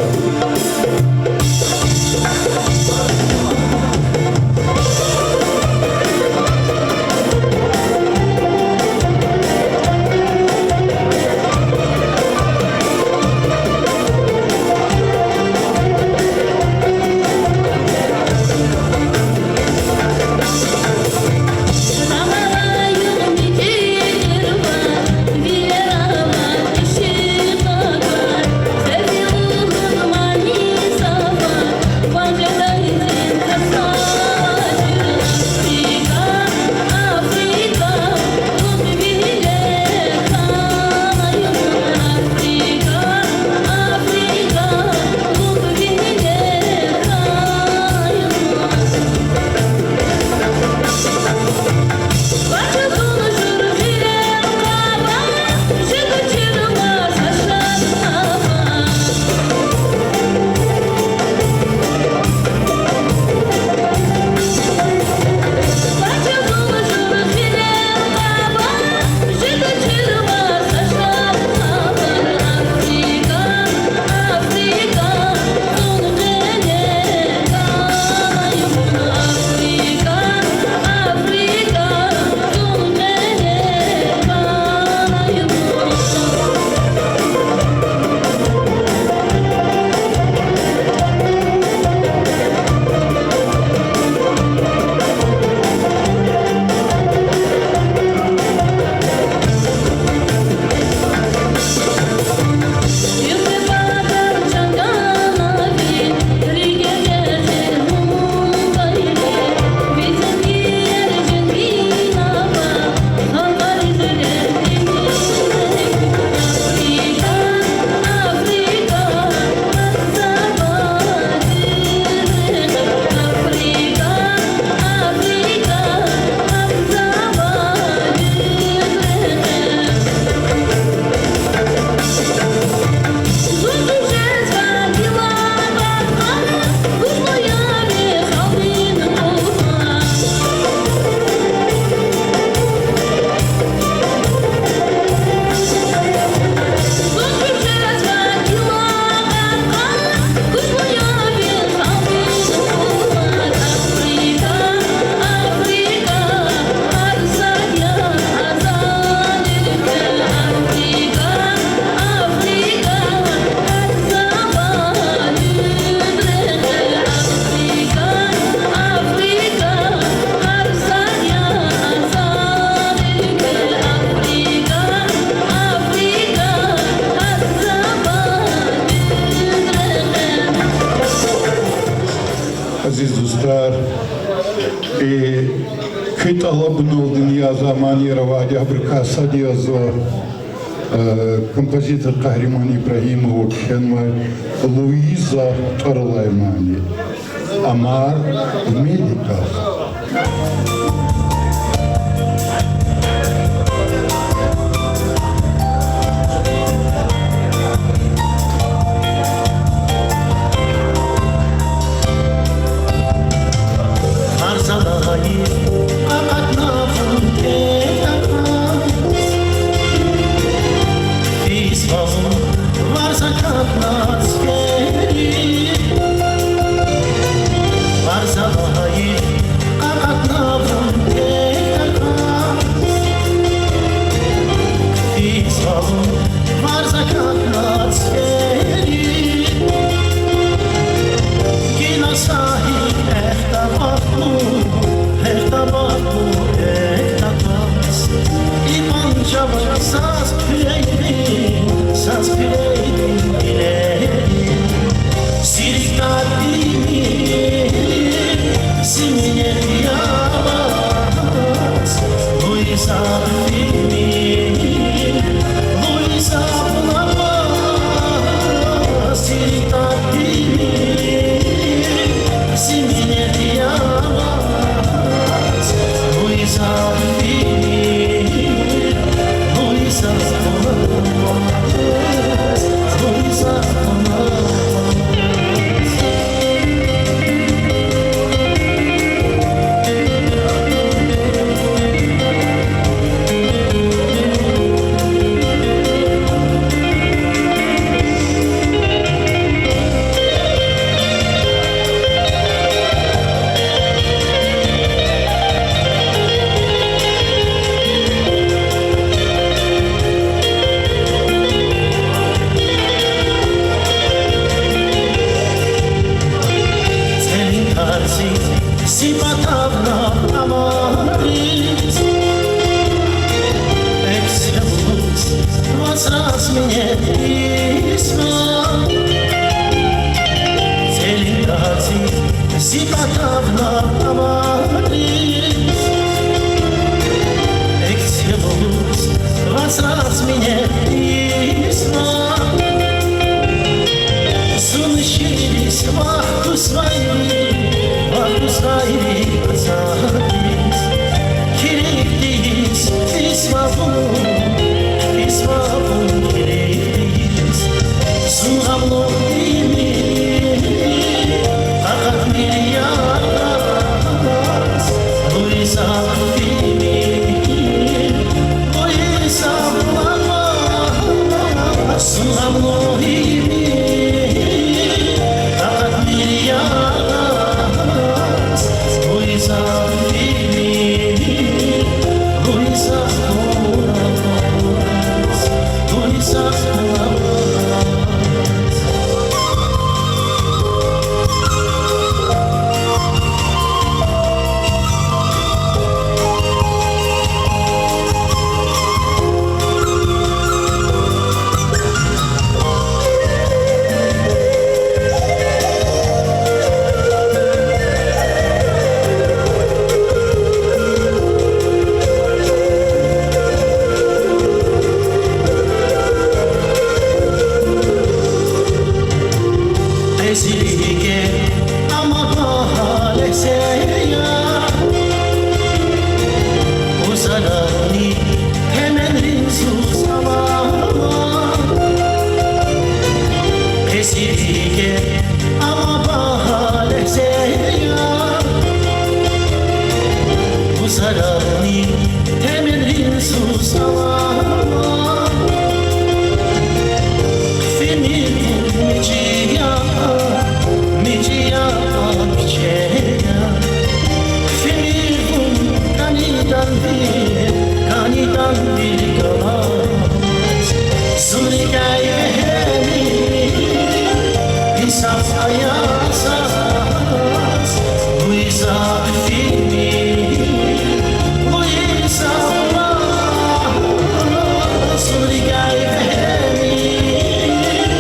Азиз дустар, и куь тӀалабуналди яз а манияр авайди, абурукай сад язва, э, композитор Къагьриман Ибрагьимова кхьенвай Луиза тӀвар алай мани. Амар Меликов. Сипатарна амариз, эксилуз вацраз минет ийизва. Целин каци сипатарна амариз, эксилуз вацраз минет ийизва. Зун шиириз вахкузвай, вахкузвай азадиз. Килигдиз физва вун, физва вун килигдиз. Зун гъамлу ийимир, къакъатмир яргъаз, лугьуз за фимир, лугьуз за лама. Зун гъамлу ийимир, къакъатмир яргъаз, лугьуз за фимир, лугьуз за лама, лугьуз за лама. Къе зи рикӀе ама багьа легьзе я, узарарни теменрин зуз ава. Къе зи рикӀе ама багьа легьзе я, узарарни теменрин зуз ава. Хъфимир вун мичӀи я, мичӀи я, кичӀе я. Хъфимир вун кӀанидан вил, кӀанидан вил галаз. Зун рикӀяй вегьемир, инсаф ая заз, лугьуз за фимир, лугьуз за лама. Зун рикӀяй вегьемир,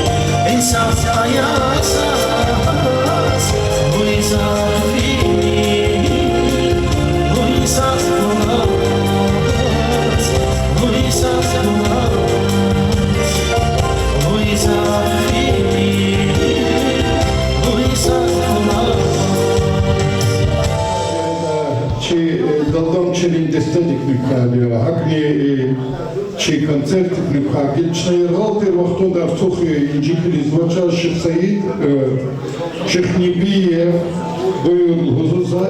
инсаф ая заз, лугьуз за фимир, лугьуз за лама, лугьуз за лама. Чи, э, далдам чилин дестедикни кӀелда, гьакӀни, э, чи концертдикни кӀелда. Чна яргъал тир вахтунда артух, э, инжи хьиз вачиз Шихсаид, э, Шихнебиев, буюр, гузуз за.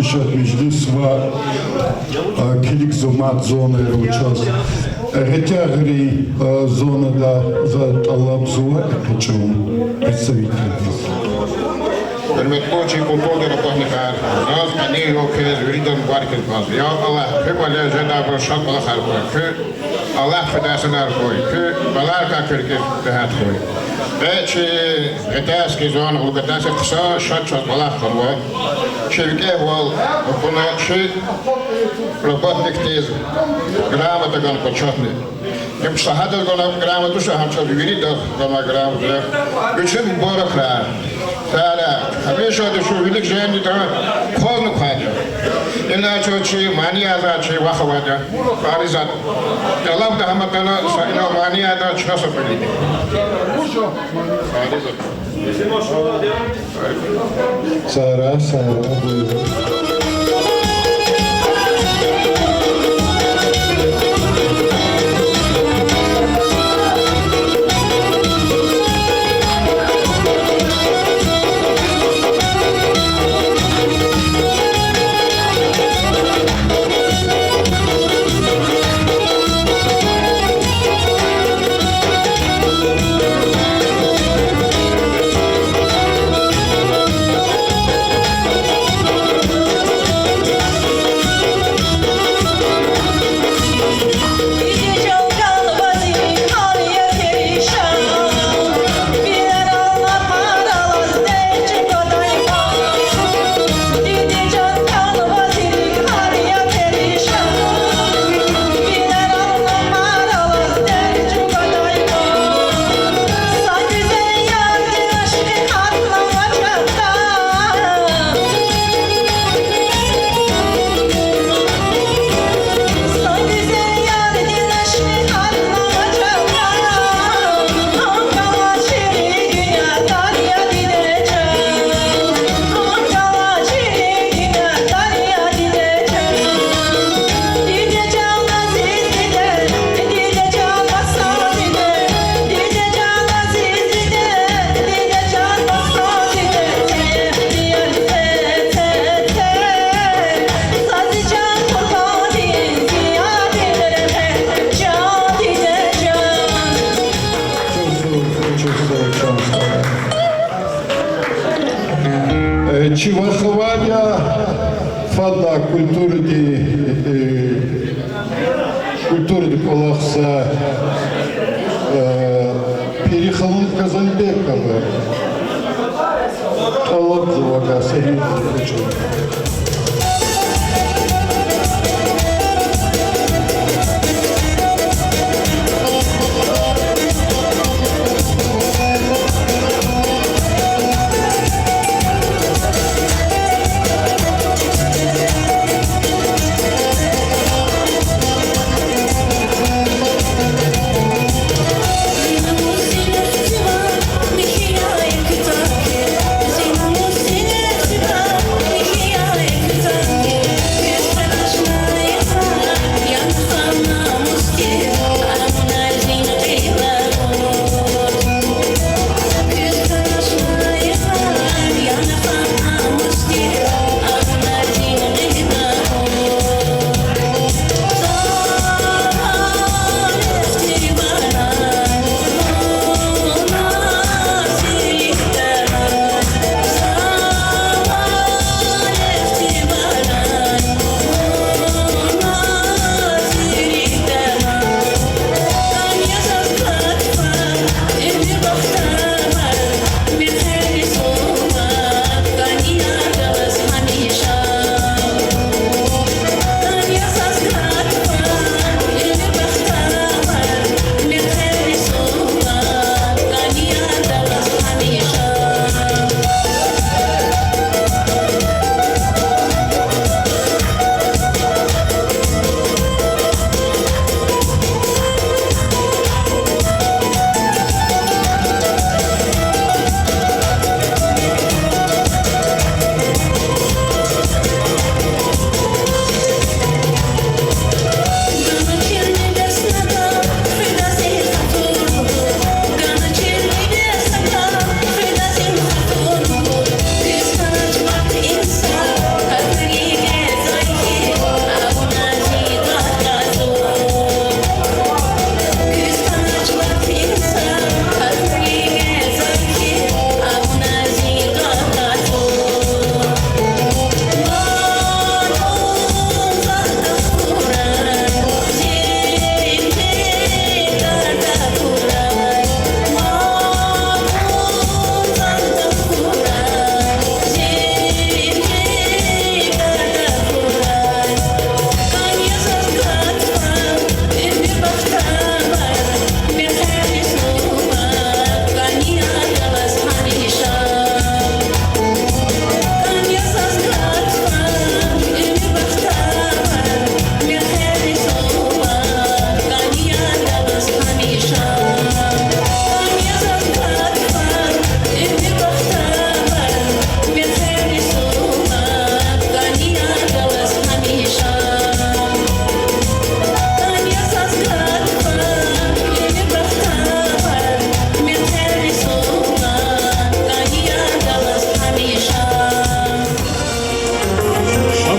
Шад межлис ва, а, килигзава мад зонаяр вучиз. Гъетягърин, а, зонада за тӀалабзава экъечӀун представителдиз. Гьуьрметлу чи культурадин работникар, заз къенин югъ квез виридаз мубаракиз кӀанзава. Я Аллагь, куь кӀвале жедайбур шад кӀвалахар хьуй, куь Аллагь фидай санар хьуй, куь балайрикай куь рикӀиз регьят хьуй. Къе чи гъетяйский зона, Лугатайский хъсан шад чаз кӀвалах хьанва. Чи викӀегьвал акуна, чи работникдиз грамота гана почётный. Им са гьадаз гана грамота туш, гьам чаз виридаз гана грамота я. Вичиз мубаракрай. Сагърай, гьамишанда чун вилик женгида, квазни квайди я. Ина чун чи манияр за чи вахавайди я. Фаризат. ТӀалабда гьам атана са ина манияр за чна са кьилди. Фаризат. Сагърай, сагърай, буюр. Э, чи вахавайди я фадлай культурадин, э, культурадин кӀвалахзавай, э, Пири халу Казанбекова. ТӀалабзава ваз, Эмин Хачи.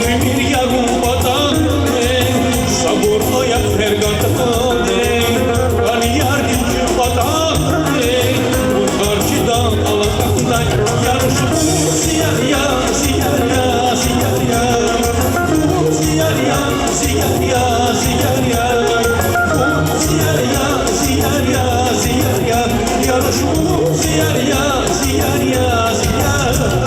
Фимир ярун паталди, сабур ая хер гаталди, кӀани ярдин чун паталди, вун харжидан алакьдай, ярушму сияр я, сияр я, сияр я. Вун сияр я, сияр я, сияр я. Вун сияр я, сияр я, сияр я. Ярушму сияр я, сияр я, сияр я.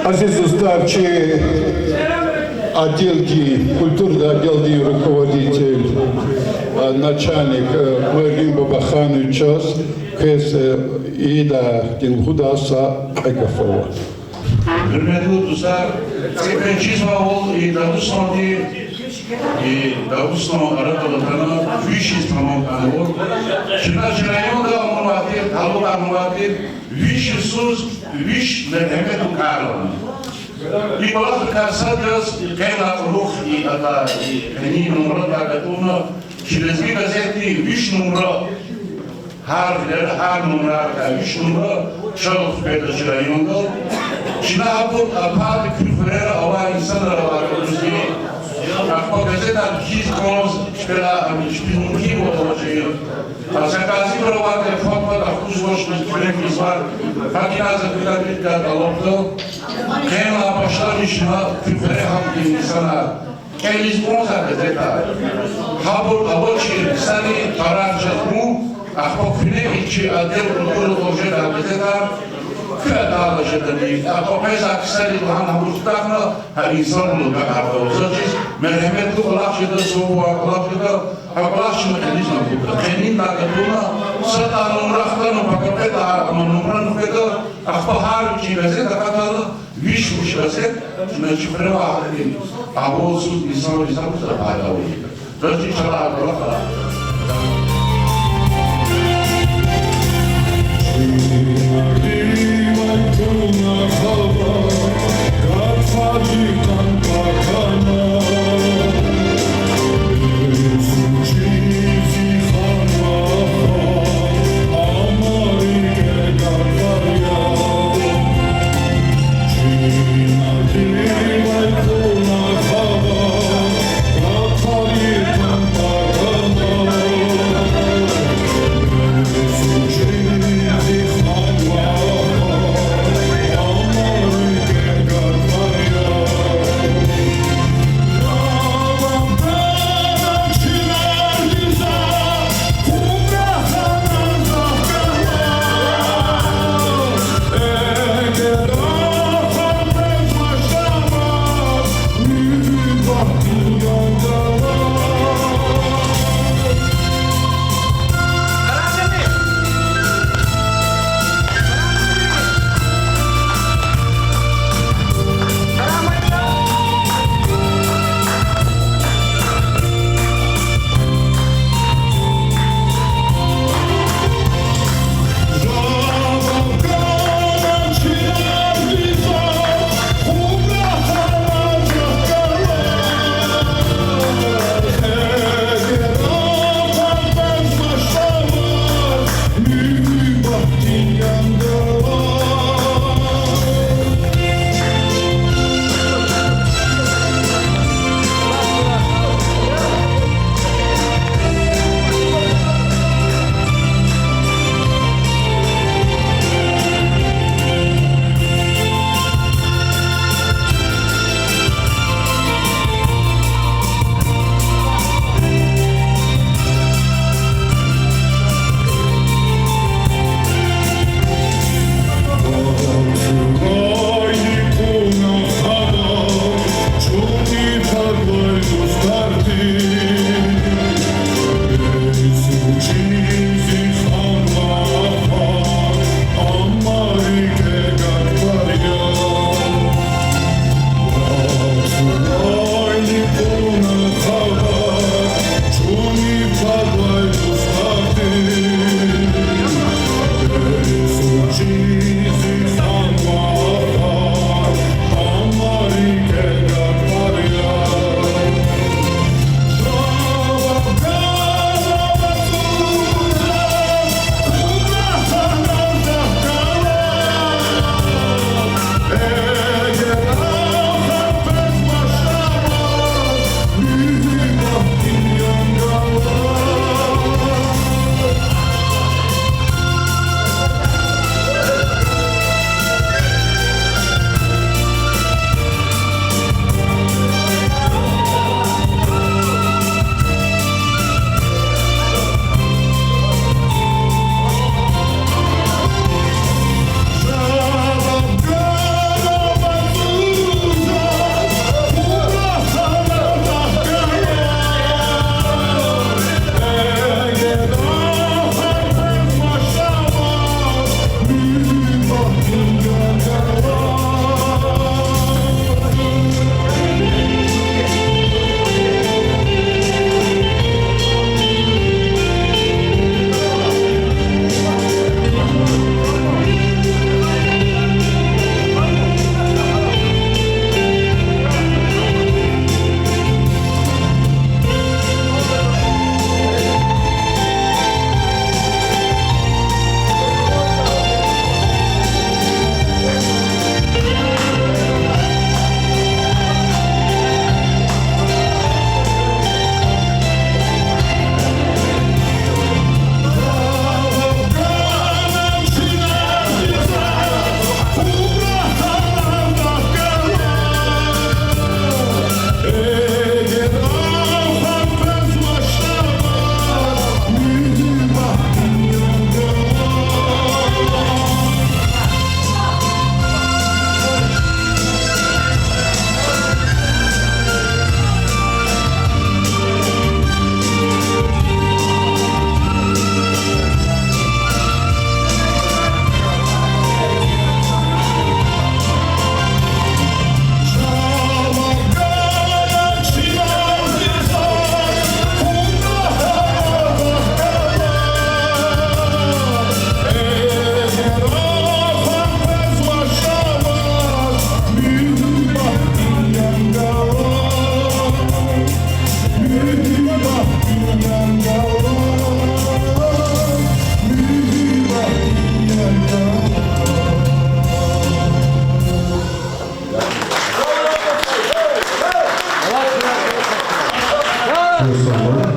Азиз дустар, чи отделдин, культурный отделдин руководитель, э, начальник, э, Куьлегьлин Бабахановичаз квез, э, идадин лугьудай са кьве гаф ава. Гьуьрметлу дустар, эквен чизвайвал, и Дагъустандин, и Дагъустан арадал атана, виш йис тамам хьанва. Чна чи районда амайди, талукьарнавайди виш йисуз виш мергьеметлу кар ава. И кӀвалахрикай сад яз, и къенлай кьулухъ, и ата, и къенин нумрадикай гатӀунна, чи Лезги газетдин виш нумра, гьар вилера, гьар нумрайрикай виш нумра чал хкведа чи райондал. Чна абур апарда куь хуьрера авай инсанар авай кӀвализ, ахпа газетар кхьиз кӀанз, чпелай, чпиз мумкин авачир. Заказибур авайди фад-фад акъудзавачни, куьмек ийизвай. ГьакӀ ина за куьне тӀалабда, къенлай башламишна куь хуьре гьахьтин инсанар кӀелиз кӀанзавай газетар, гьабур авачир ксари къарагъ жезва, ахпа куьне и чи отдел культурыдал жедай газетар куь атайла жедани, ахпа къвезвай ксари лагьана гьабур хутахна, гьа инсанрин агакьарда. Заз чиз мергьеметлу кӀвалах жеда, суваб авай кӀвалах жеда, гьа кӀвалах чна кьилиз акъудда. Къенин гатӀунна, сад лагьай нумра хтана, пака кьвед лагьай, амма нумра хкведа, ахпа гьар вичин газет акъатайла, виш-виш газет, чна чи хуьрелай гьахьтин агъуз инсанриз гьабур пайдалу я. Заз чиз чалай кӀвалах ала.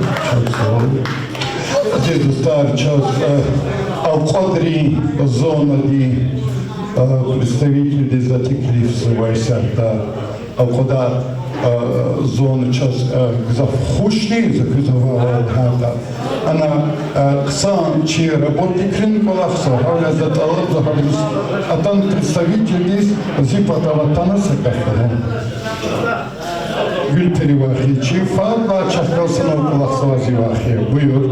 Чухсагъул. Азиз дустар, чаз, э, Алкьвадрин зонадин, э, представителдиз за теклифзава исятда. Алкьвадар, э, зона чаз, э, гзаф хуш тир, за куьз ава гьарда. Ана, э, хъсан чи работникрин кӀвалахзава, гьавиляй за тӀалабзава гьабуруз, атана представителдиз зи патав атана са гаф лагьана. Гуьлпери вахи, чи фад лагьай чахъ галсана кӀвалахзава зи вахи. Буюр.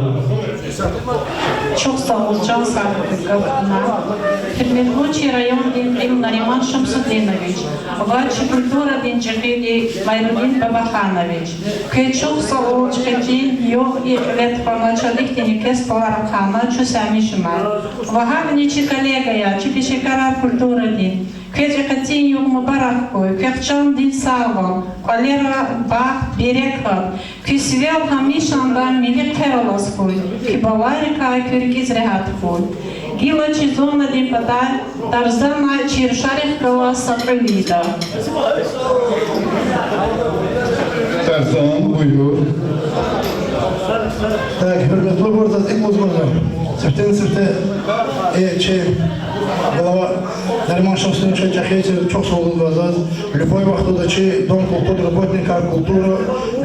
Чухсагъул, чан сагъ хьуй гаф гана. Гьуьрметлу чи райондин кьил Нариман Шамсудинович ва чи культурадин чӀехиди Майрудин Бабаханович. Квез чухсагъул, чкъитин югъ и кьиле тухвана, чаз ихьтин квез тӀвар ахъайна чун сямишна. Ва гьакӀни чи коллегаяр, чи пешекарар культурадин, квез и къенин югъ мубарак хьуй, квехъ чандин сагъвал, кӀвалера бахт, берекат, куь сивел гьамишанда милли хъел алаз хьуй, куь балайрикай куь рикӀиз регьят хьуй. Гила чи зонадин патай Тарзана чи рушарихъ галаз са кьуьл ийида. Тарзан, буюр. Так, гьуьрметлубур, заз икӀ лугьузва, сифтени-сифте, э, чи глава Нариман Шамсудинович чӀехи тир, чухсагъул лугьузва заз. Любой вахтунда чи Дом культуры, работникар культуры,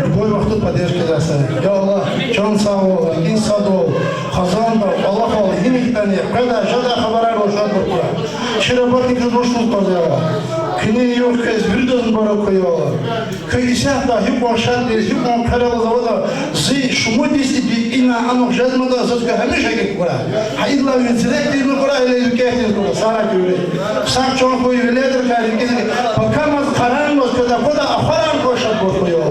любой вахтунда поддержка ийида са. Я Аллагь, чан сагъвал, рикӀин садвал, хизанда кӀвалахал, гьина хьтин къведай-жедай хабарар авай шадбур хьурай. Чи работникриз вуч лугьуз кӀанзава? Куьне югъ квез виридаз мубарак хьуй, я Аллагь. Куьн исятда гьикьван шаддиз, гьикьван хъел алаз аватӀа, зи шумуд йис ина анухъ жезматӀа, заз куьн гьамиша гекъигна хьурай. Гьа идалай ви цирекдизни хьурай, гьеле викӀегьдизни хьурай, сагърай куь вири. Сагъ чан хьуй, веледрикай рикӀиз, пакамаз, къарагъмаз квез аквадай ахварар квай шадбур хьуй.